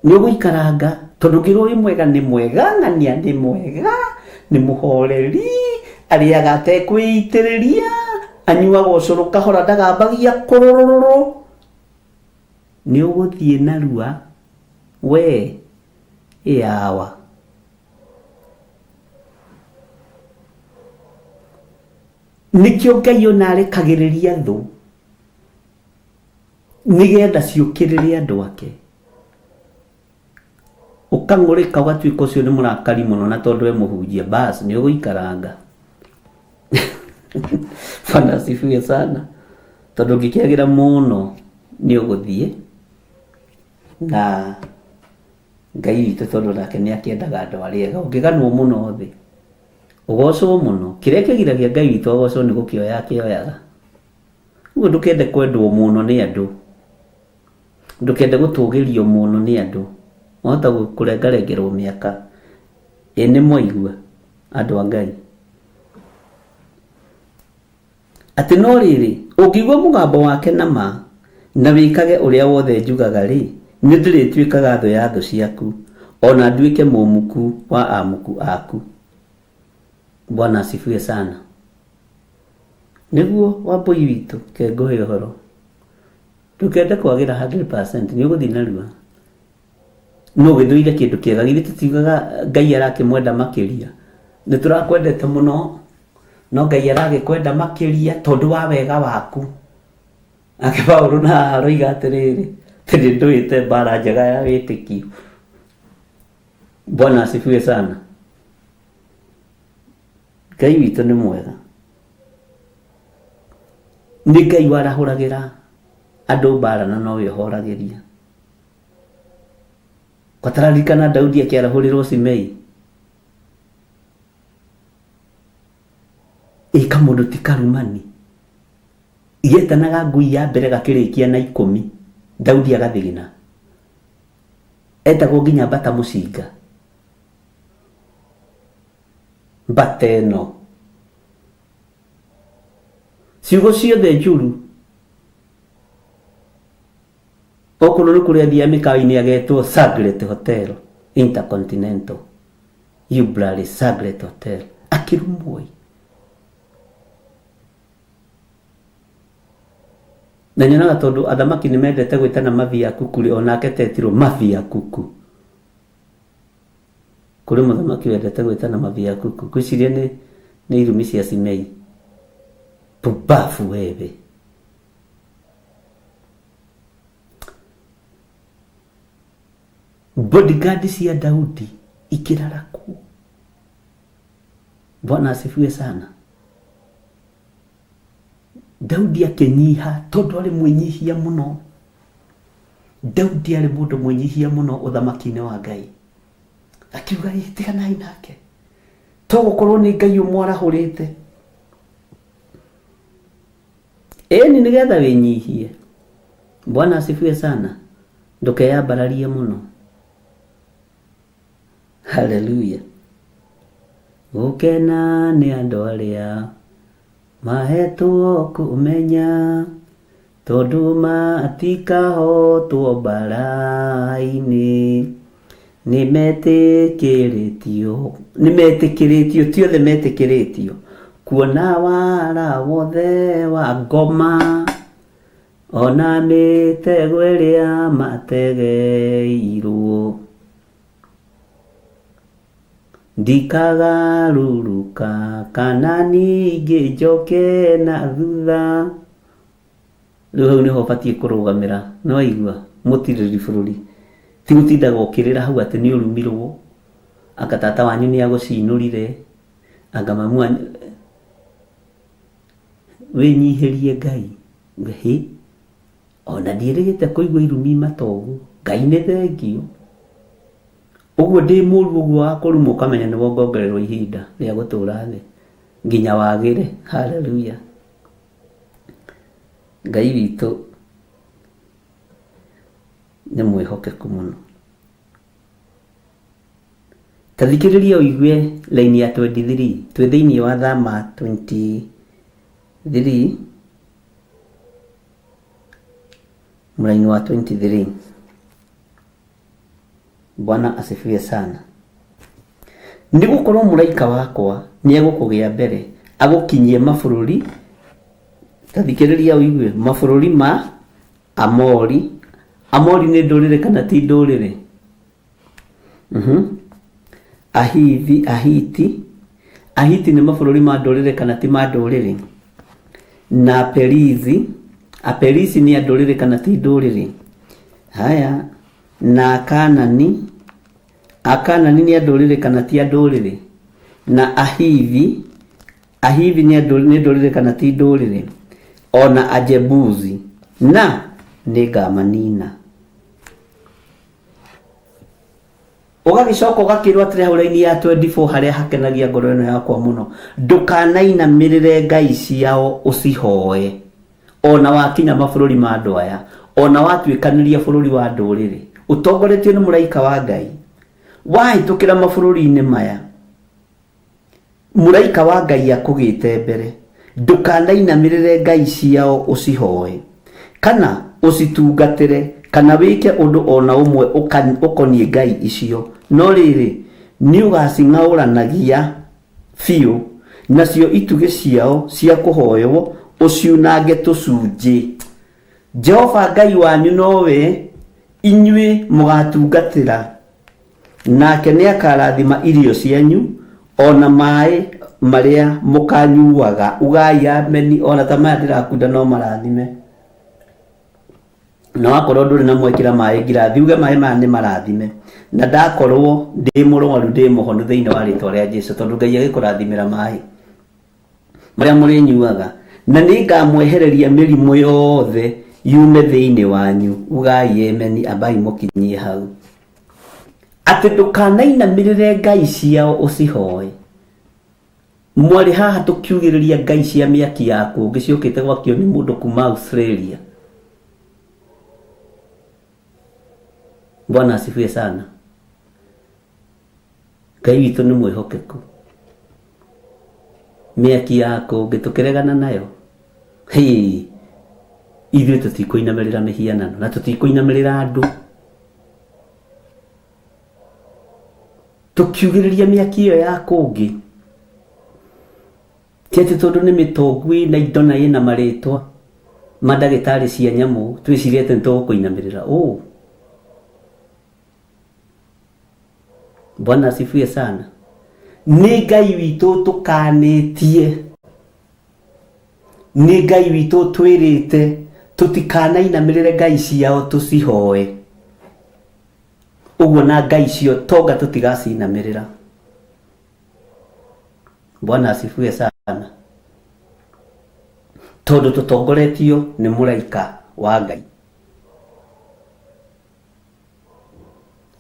Nĩ ũgũikaranga tondũ ũngĩrwo wĩ mwega nĩ mwega ng'ania nĩ mwega nĩ mũhoreri arĩaga atekwĩitĩrĩria anyuaga ũcũrũ kahora ndagambagia kũrũrũrũrũ nĩ ũgũthiĩ narua we ĩyawa. Nĩkĩo Ngai ona arekagĩrĩria thũ nĩgetha ciũkĩrĩre andũ ake. Ũkang'ũrĩka ũgatuĩka ũcio nĩ mũrakari mũno na tondũ e mũhunjia bas nĩ ũgũikaranga. Bwana asifiwe sana. Tondũ ũngĩkĩagĩra mũno nĩ ũgũthiĩ na Ngai witũ tondũ nake nĩ akĩendaga andũ arĩa ega. Ũngĩganwo mũno thĩ, ũgocwo mũno, kĩrĩa kĩgiragia Ngai witũ agocwo nĩ gũkĩoya akĩoyaga. Ũguo ndũkende kwendwo mũno nĩ andũ, ndũkende gũtũgĩrio mũno nĩ andũ, wahota kũrengarengerwo mĩaka. Ĩ nĩ mwaigua andũ a Ngai? Atĩ no rĩrĩ, ũngĩigua mũgambo wake na ma, na wĩkage ũrĩa wothe njugaga-rĩ, nĩndĩrĩtuĩkaga thũ ya thũ ciaku, o na nduĩke mũmuku wa amuku aku. Bwana asifiwe sana. Nĩguo Wambũi witũ, ke ngũhe ũhoro. Ndũkende kwagĩra 100% nĩ ũgũthiĩ narua. No ũgĩthũire kĩndũ kĩega, githĩ tũtiugaga Ngai arakĩmwenda makĩria? Nĩ tũrakwendete mũno, no Ngai aragĩkwenda makĩria tondũ wa wega waku. Nake Paulo na aroiga atĩrĩrĩ, atĩ nĩ ndũĩte mbara njega ya wĩtĩkio. Bwana asifiwe sana. Ngai witũ nĩ mwega. Nĩ Ngai warahũragĩra andũ mbara na nowe ũhoragĩria. Kwataririkana Daudi akĩarahũrĩrwo Simei. Ĩ kamũndũ ti karumani. Getanaga ngui ya mbere gakĩrĩkia na ikũmi. Daudi agathĩgĩna. Etagwo nginya mbata mũcinga. Mbata ĩno. Ciugo ciothe njũru. Okorwo nĩ kũrĩa athiaga mĩkawa-inĩ agetwo Sangret Hotel Intercontinental. You bloody Sangret Hotel. Akĩrumwo ĩ. Na nyonaga tondũ athamaki nĩ mendete gwĩtana mafia kuku rĩ, onake tetirwo mafia kuku. Kũrĩ mũthamaki wendete gwĩtana mafia kuku. Ngwĩciria nĩ nĩ irumi cia Simei. Pumbafu wewe. Bodyguard cia Daudi ikĩrarakwo. Bwana asifiwe sana. Daudi akĩnyiha tondũ arĩ mwĩnyihia mũno. Daudi arĩ mũndũ mwĩnyihia mũno ũthamaki-inĩ wa Ngai. Akiuga, "Ĩ, tiganai nake, to gũkorwo nĩ Ngai ũmwarahũrĩte." Ĩni nĩgetha wĩnyihie. Bwana asifiwe sana. Ndũkeyambararie mũno. Haleluya. Gũkena nĩ andũ arĩa mahetwo kũmenya, tondũ matikahotwo mbara-inĩ. Nĩmetĩkĩrĩtio, nĩmetĩkĩrĩtio, ti othe metĩkĩrĩtio, kuona wara wothe wa ngoma, ona mĩtego ĩrĩa mategeirwo. Ndikagarũrũka kana ningĩ njoke na thutha. Rĩu hau nĩho ũbatiĩ kũrũgamĩra, nĩwaigua mũtirĩrĩri bũrũri. Ti gũtindaga ũkĩrĩra hau atĩ nĩ ũrumirwo, anga tata wanyu nĩ agũcinũrire, anga mamu wanyu. Wĩnyihĩrie Ngai. Hĩ, ona ndiĩrĩgĩte kũigua irumi mata ũguo. Ngai nĩ thengiũ. Ũguo ndĩ mũru ũguo wa kũrumwo ũkamenya nĩ wongongererwo ihinda rĩa gũtũra thĩ nginya wagĩre. Haleluya. Ngai witũ nĩ mwĩhokeku mũno. Ta thikĩrĩria ũigue line ya 23 twĩ thĩinĩ wa Thama 23 mũraini wa 23. Bwana asifiwe sana. Nĩ gũkorwo mũraika wakwa nĩ egũkũgĩa mbere agũkinyie mabũrũri, ta thikĩrĩria ũigue, mabũrũri ma Amori. Amori nĩ ndũrĩrĩ kana ti ndũrĩrĩ? Ahivi, Ahiti. Ahiti nĩ mabũrũri ma ndũrĩrĩ kana ti ma ndũrĩrĩ? Na Aperizi. Aperisi nĩ a ndũrĩrĩ kana ti ndũrĩrĩ? Haya, na Akanani. Akanani nĩ a ndũrĩrĩ kana ti a ndũrĩrĩ? Na Ahivi. Ahivi nĩ ndũrĩrĩ kana ti ndũrĩrĩ? O na Ajebusi. Na nĩngamanina. Ũgagĩcoka ũgakĩrwo atĩrĩ hau raini ya 24 harĩa hakenagia ngoro ĩno yakwa mũno, ndũkanainamĩrĩre ngai ciao ũcihoe, ona wakinya mabũrũri ma andũ aya, ona watuĩkanĩria bũrũri wa ndũrĩrĩ, ũtongoretio nĩ mũraika wa Ngai, wahĩtũkĩra mabũrũri-inĩ maya, Mũraika wa Ngai akũgĩte mbere, ndũkanainamĩrĩre ngai ciao ũcihoe, kana ũcitungatĩre, kana wĩke ũndũ o na ũmwe ũkoniĩ ngai icio, no rĩrĩ, nĩũgacing'aũranagia biũ, nacio itugĩ ciao cia kũhoywo ũciunange tũcunjĩ. Jehova Ngai wanyu nowe inyuĩ mũgatungatĩra, Nake nĩakarathima irio cianyu, o na maĩ marĩa mũkanyuaga. Ugai ameni, o na ta maya ndĩrakunda no marathime. Na wakorwo ndũrĩ na mwekĩra maĩ ngirathi, uge maĩ maya nĩ marathime. Na ndakorwo ndĩ mũrwaru ndĩ mũhonu thĩinĩ wa rĩtwa rĩa Jesu, tondũ Ngai agĩkũrathimĩra maĩ marĩa mũrĩnyuaga, na nĩngamwehereria mĩrimũ yothe yume thĩinĩ wanyu. Ugai ameni, ambai mũkinyie hau. Atĩ ndũkanainamĩrĩre ngai ciao ũcihoe. Mwarĩ haha tũkiugĩrĩria ngai cia mĩaki ya kũngĩ ciũkĩte gwakio nĩ mũndũ kuma Australia. Bwana asifiwe sana. Ngai witũ nĩ mwĩhokeku. Mĩaki ya kũngĩ tũkĩregana nayo. Hĩ, ithuĩ tũtikũinamĩrĩra mĩhianano na tũtikũinamĩrĩra andũ. Tũkiugĩrĩria mĩaki ĩyo ya kũngĩ ti atĩ tondũ nĩ mĩtongu ĩna indo na ĩna marĩtwa ma ndagĩtarĩ cia nyamũ twĩcirie atĩ nĩ tũgũkũinamĩrĩra. Ũũ. Bwana asifiwe sana. Nĩ Ngai witũ tũkanĩtie, nĩ Ngai witũ twĩrĩte tũtikanainamĩrĩre ngai ciao tũcihoe. Ũguo na ngai icio tonga tũtigacinamĩrĩra. Bwana asifiwe sana. Tondũ Tondũ tũtongoretio nĩ mũraika wa Ngai.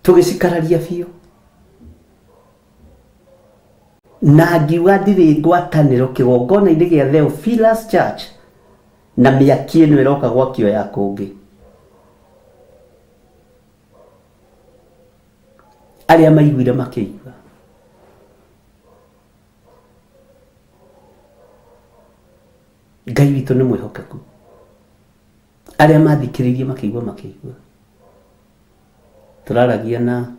Tũgĩcikararia biũ. Na ngiuga ndirĩ ngwatanĩro kĩgongona-inĩ gĩa Theophilus Church na mĩaki ĩno ĩroka gwakio ya kũngĩ. Arĩa maiguire makĩigua. Ngai witũ nĩ mwĩhokeku. Arĩa mathikĩrĩirie makĩigua makĩigua. Tũraragia na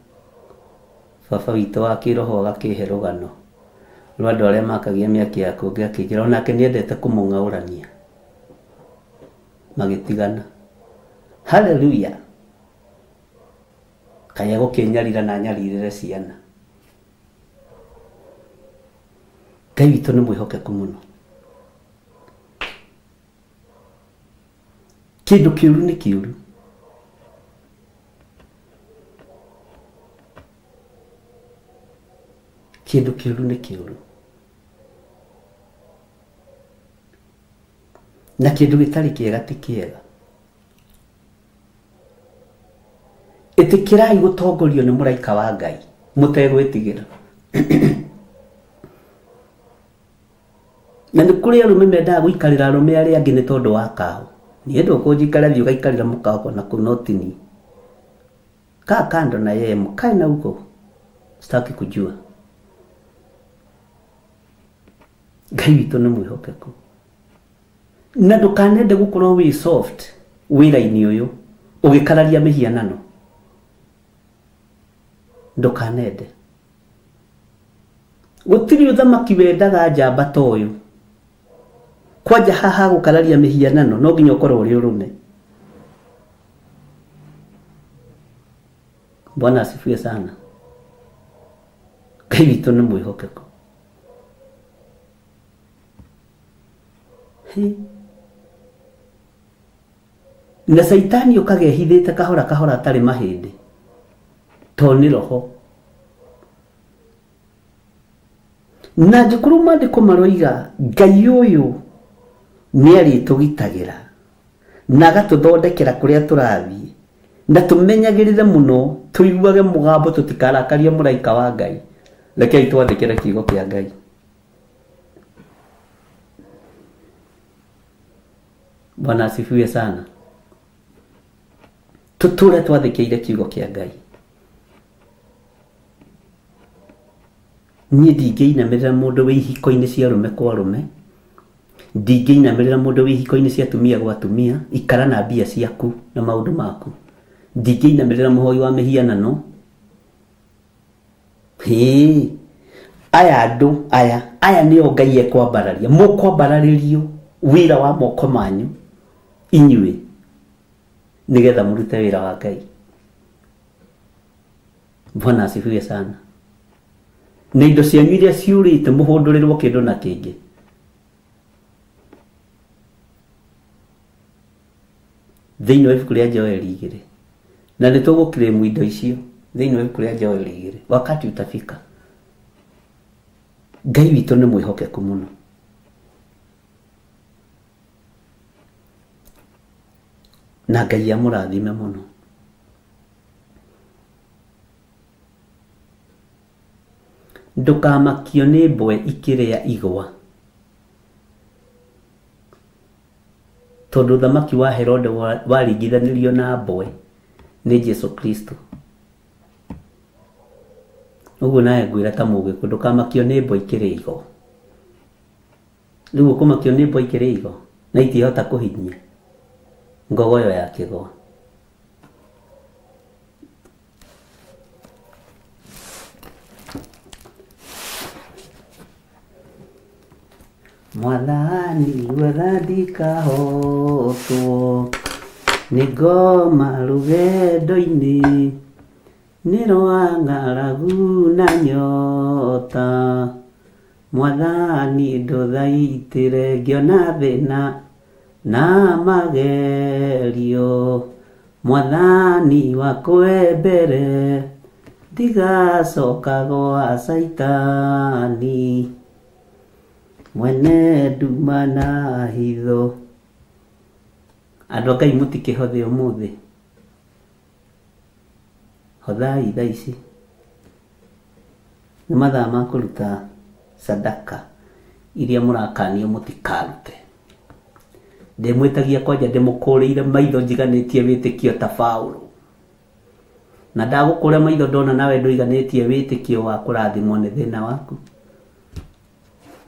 baba witũ wa kĩroho agakĩhe rũgano rwa andũ arĩa makagia mĩaki ya kũngĩ akĩnjĩra onake nĩendete kũmũng'aũrania. Magĩtigana. Haleluya! Kaĩ egũkĩnyarira na anyarirĩre ciana. Ngai witũ nĩ mwĩhokeku mũno. Kĩndũ kĩũru nĩ kĩũru. Kĩndũ kĩũru nĩ kĩũru. Na kĩndũ gĩtarĩ kĩega ti kĩega. Ĩtĩkĩrai gũtongorio nĩ mũraika wa Ngai mũtegwĩtigĩra. Na nĩ kũrĩ arũme mendaga gũikarĩra arũme arĩa angĩ nĩ tondũ wa kaũ. Niĩ ndũkũnjikarĩra thiĩ ũgaikarĩra mũkawa kũna kũu no ti niĩ. Kaa kando na yeye mkae na huko. Sitaki kujua. Ngai witũ nĩ mwĩhokeku. Na ndũkanende gũkorwo wĩ soft wĩra-inĩ ũyũ ũgĩkararia mĩhianano. Ndũkanende. Gũtirĩ ũthamaki wendaga njamba ta ũyũ. Kwanja haha gũkararia mĩhianano no nginya ũkorwo ũrĩ ũrũme. Bwana asifiwe sana. Ngai witũ nĩ mwĩhokeku. Hĩ. Na caitani ũkaga ehithĩte kahora kahora atarĩ mahĩndĩ to nĩ roho. Na angĩkorwo maandĩko maroiga Ngai ũyũ nĩ arĩtũgitagĩra na agatũthondekera kũrĩa tũrathiĩ na tũmenyagĩrĩre mũno tũiguage mũgambo tũtikarakarie mũraika wa Ngai, rekei twathĩkĩre kiugo kĩa Ngai. Bwana asifiwe sana. Tũtũre twathĩkĩire kiugo kĩa Ngai. Niĩ ndingĩinamĩrĩra mũndũ wĩ ihiko-inĩ cia arũme kwa arũme, ndingĩinamĩrĩra mũndũ wĩ ihiko-inĩ cia atumia gwa atumia, ikara na mbia ciaku na maũndũ maku. Ndingĩinamĩrĩra mũhoi wa mĩhianano. Hĩĩ, aya andũ aya, aya nĩo Ngai ekwambararia. Mũkwambararĩrio wĩra wa moko manyu inyuĩ nĩgetha mũrute wĩra wa Ngai. Bwana asifiwe sana. Na indo cianyu iria ciũrĩte mũhũndũrĩrwo kĩndũ na kĩngĩ. Thĩinĩ wa ibuku rĩa Joeli igĩrĩ. Na nĩ tũgũclaim indo icio thĩinĩ wa ibuku rĩa Joeli igĩrĩ. Wakati utafika. Ngai witũ nĩ mwĩhokeku mũno. Na Ngai amũrathime mũno. Ndũkamakio nĩ mbwe ikĩrĩa igwa, tondũ ũthamaki wa Herode waringithanirio na mbwe nĩ Jesu Kristo. Ũguo nawe ngwĩra ta mũgĩkũyũ ndũkamakio nĩ mbwe ikĩrĩa igwa. Rĩu ũkũmakio nĩ mbwa ikĩrĩa igwa na itingĩhota kũhinyia ngogoyo ya kĩgwa. Mwathani gwetha ndikahotwo nĩ ngoma rũgendo-inĩ nĩ rwa ng'aragu na nyota. Mwathani ndũthaitĩre ngĩona thĩna na magerio. Mwathani wakwa e mbere ndigacoka gwa caitani. Mwene nduma na hitho. Andũ a Ngai mũtikĩhothe ũmũthĩ. Hothai thaa ici. Nĩ mathaa ma kũruta sadaka iria mũrakanio mũtikarute. Ndĩmwĩtagia kwanja ndĩmũkũrĩire maitho njiganĩtie wĩtĩkio ta Paũlũ. Na ndagũkũra maitho ndona nawe ndũiganĩtie wĩtĩkio wa kũrathimwo nĩ thĩna waku.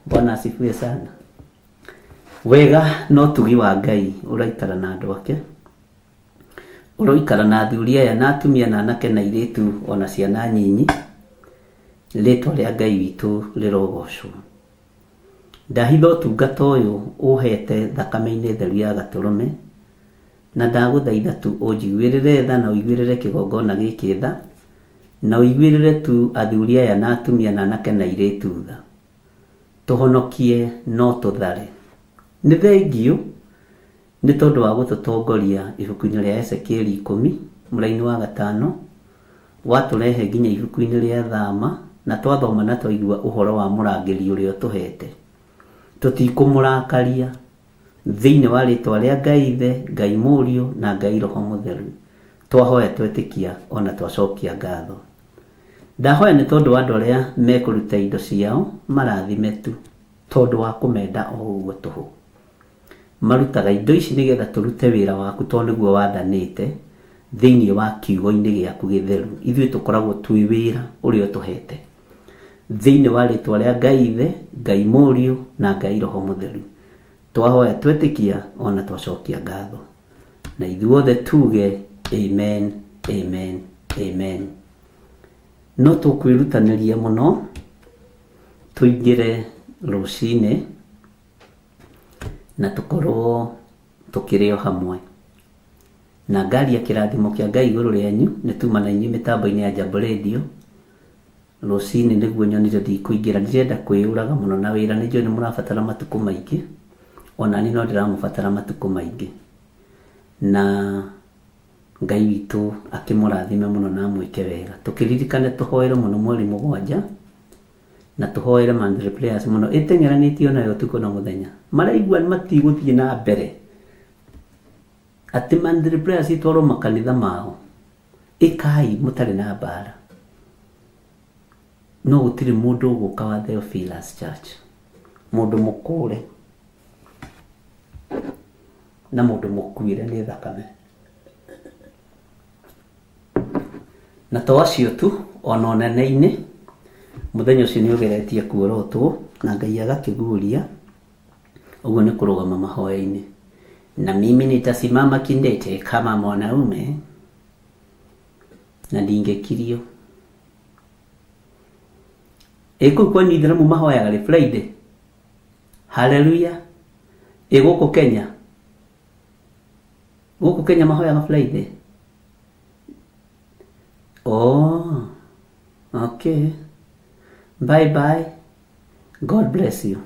Bwana asifiwe sana. Wega na ũtugi wa Ngai ũraikara na andũ ake. Ũroikara na athuri aya na atumia na anake na airĩtu ona ciana nyinyi. Rĩtwa rĩa Ngai witũ rĩrogocwo. Ndahitha ũtungata ũyũ ũhete thakame-inĩ theru ya Gatũrũme, na ndagũthaitha tu ũnjiguĩrĩre tha na ũiguĩrĩre kĩgongona gĩkĩ tha, na ũiguĩrĩre tu athuri aya na atumia na anake na airĩtu tha. Tũhonokie no tũthare. Nĩ thengiũ nĩ tondũ wa gũtũtongoria ibuku-inĩ rĩa Ezekieli ikũmi, mũraini wa gatano, watũrehe nginya ibuku-inĩ rĩa Thama, na twathoma na twaigua ũhoro wa mũrangĩri ũrĩa ũtũhete. Tũtikũmũrakaria. Thĩinĩ wa rĩtwa rĩa Ngai Ithe, Ngai Mũriũ, na Ngai Roho Mũtheru, twahoya twetĩkia o na twacokia ngatho. Ndahoya nĩ tondũ wa andũ arĩa mekũruta indo ciao marathime tu tondũ wa kũmenda o ũguo tũhũ. Marutaga indo ici nĩgetha tũrute wĩra waku tondũ nĩguo wathanĩte thĩinĩ wa kiugo-inĩ gĩaku gĩtheru. Ithuĩ tũkoragwo twĩ wĩra ũrĩa ũtũhete. Thĩinĩ wa rĩtwa rĩa Ngai Ithe, Ngai Mũriũ, na Ngai Roho Mũtheru. Twahoya twetĩkia o na twacokia ngatho. Na ithuothe tuge amen, amen, amen. No tũkwĩrutanĩria mũno tũingĩre rũcinĩ na tũkorwo tũkĩrĩ o hamwe. Na ngaria kĩrathimo kĩa Ngai igũrũ rĩanyu, nĩ tuma na inyuĩ mĩtambo-inĩ ya Jambo Radio. Rũcinĩ nĩguo nyonire ndikũingĩra, ndirenda kwĩyũraga mũno na wĩra, nĩ njũĩ nĩ mũrabatara matukũ maingĩ, ona niĩ no ndĩramũbatara matukũ maingĩ. Na Ngai witũ akĩmũrathime mũno na amwĩke wega. Tũkĩririkane tũhoere mũno mweri mũgwanja, na tũhoere monthly prayers mũno, ĩteng'eranĩtio nayo ũtukũ na mũthenya. Maraigua matigũthiĩ na mbere, atĩ monthly prayers itwarwo makanitha mao. Ĩkai mũtarĩ na mbara. No gũtirĩ mũndũ ũgũka wa Theophilus Church. Mũndũ mũkũre na mũndũ mũkuire nĩ thakame. Na to acio tu, ona ũnene-inĩ, mũthenya ũcio nĩ ũgeretie kuorotwo na Ngai agakĩguũria, ũguo nĩ kũrũgama mahoya-inĩ. Na mimi nitasimama kidete kama mwanaume na ndingĩkirio. Ĩ kũu kwanyu ithĩramu mahoyaga rĩ? Friday? Haleluya! Ĩ gũkũ Kenya? Gũkũ Kenya mahoyaga Friday? Oh, okay. Bye bye. God bless you.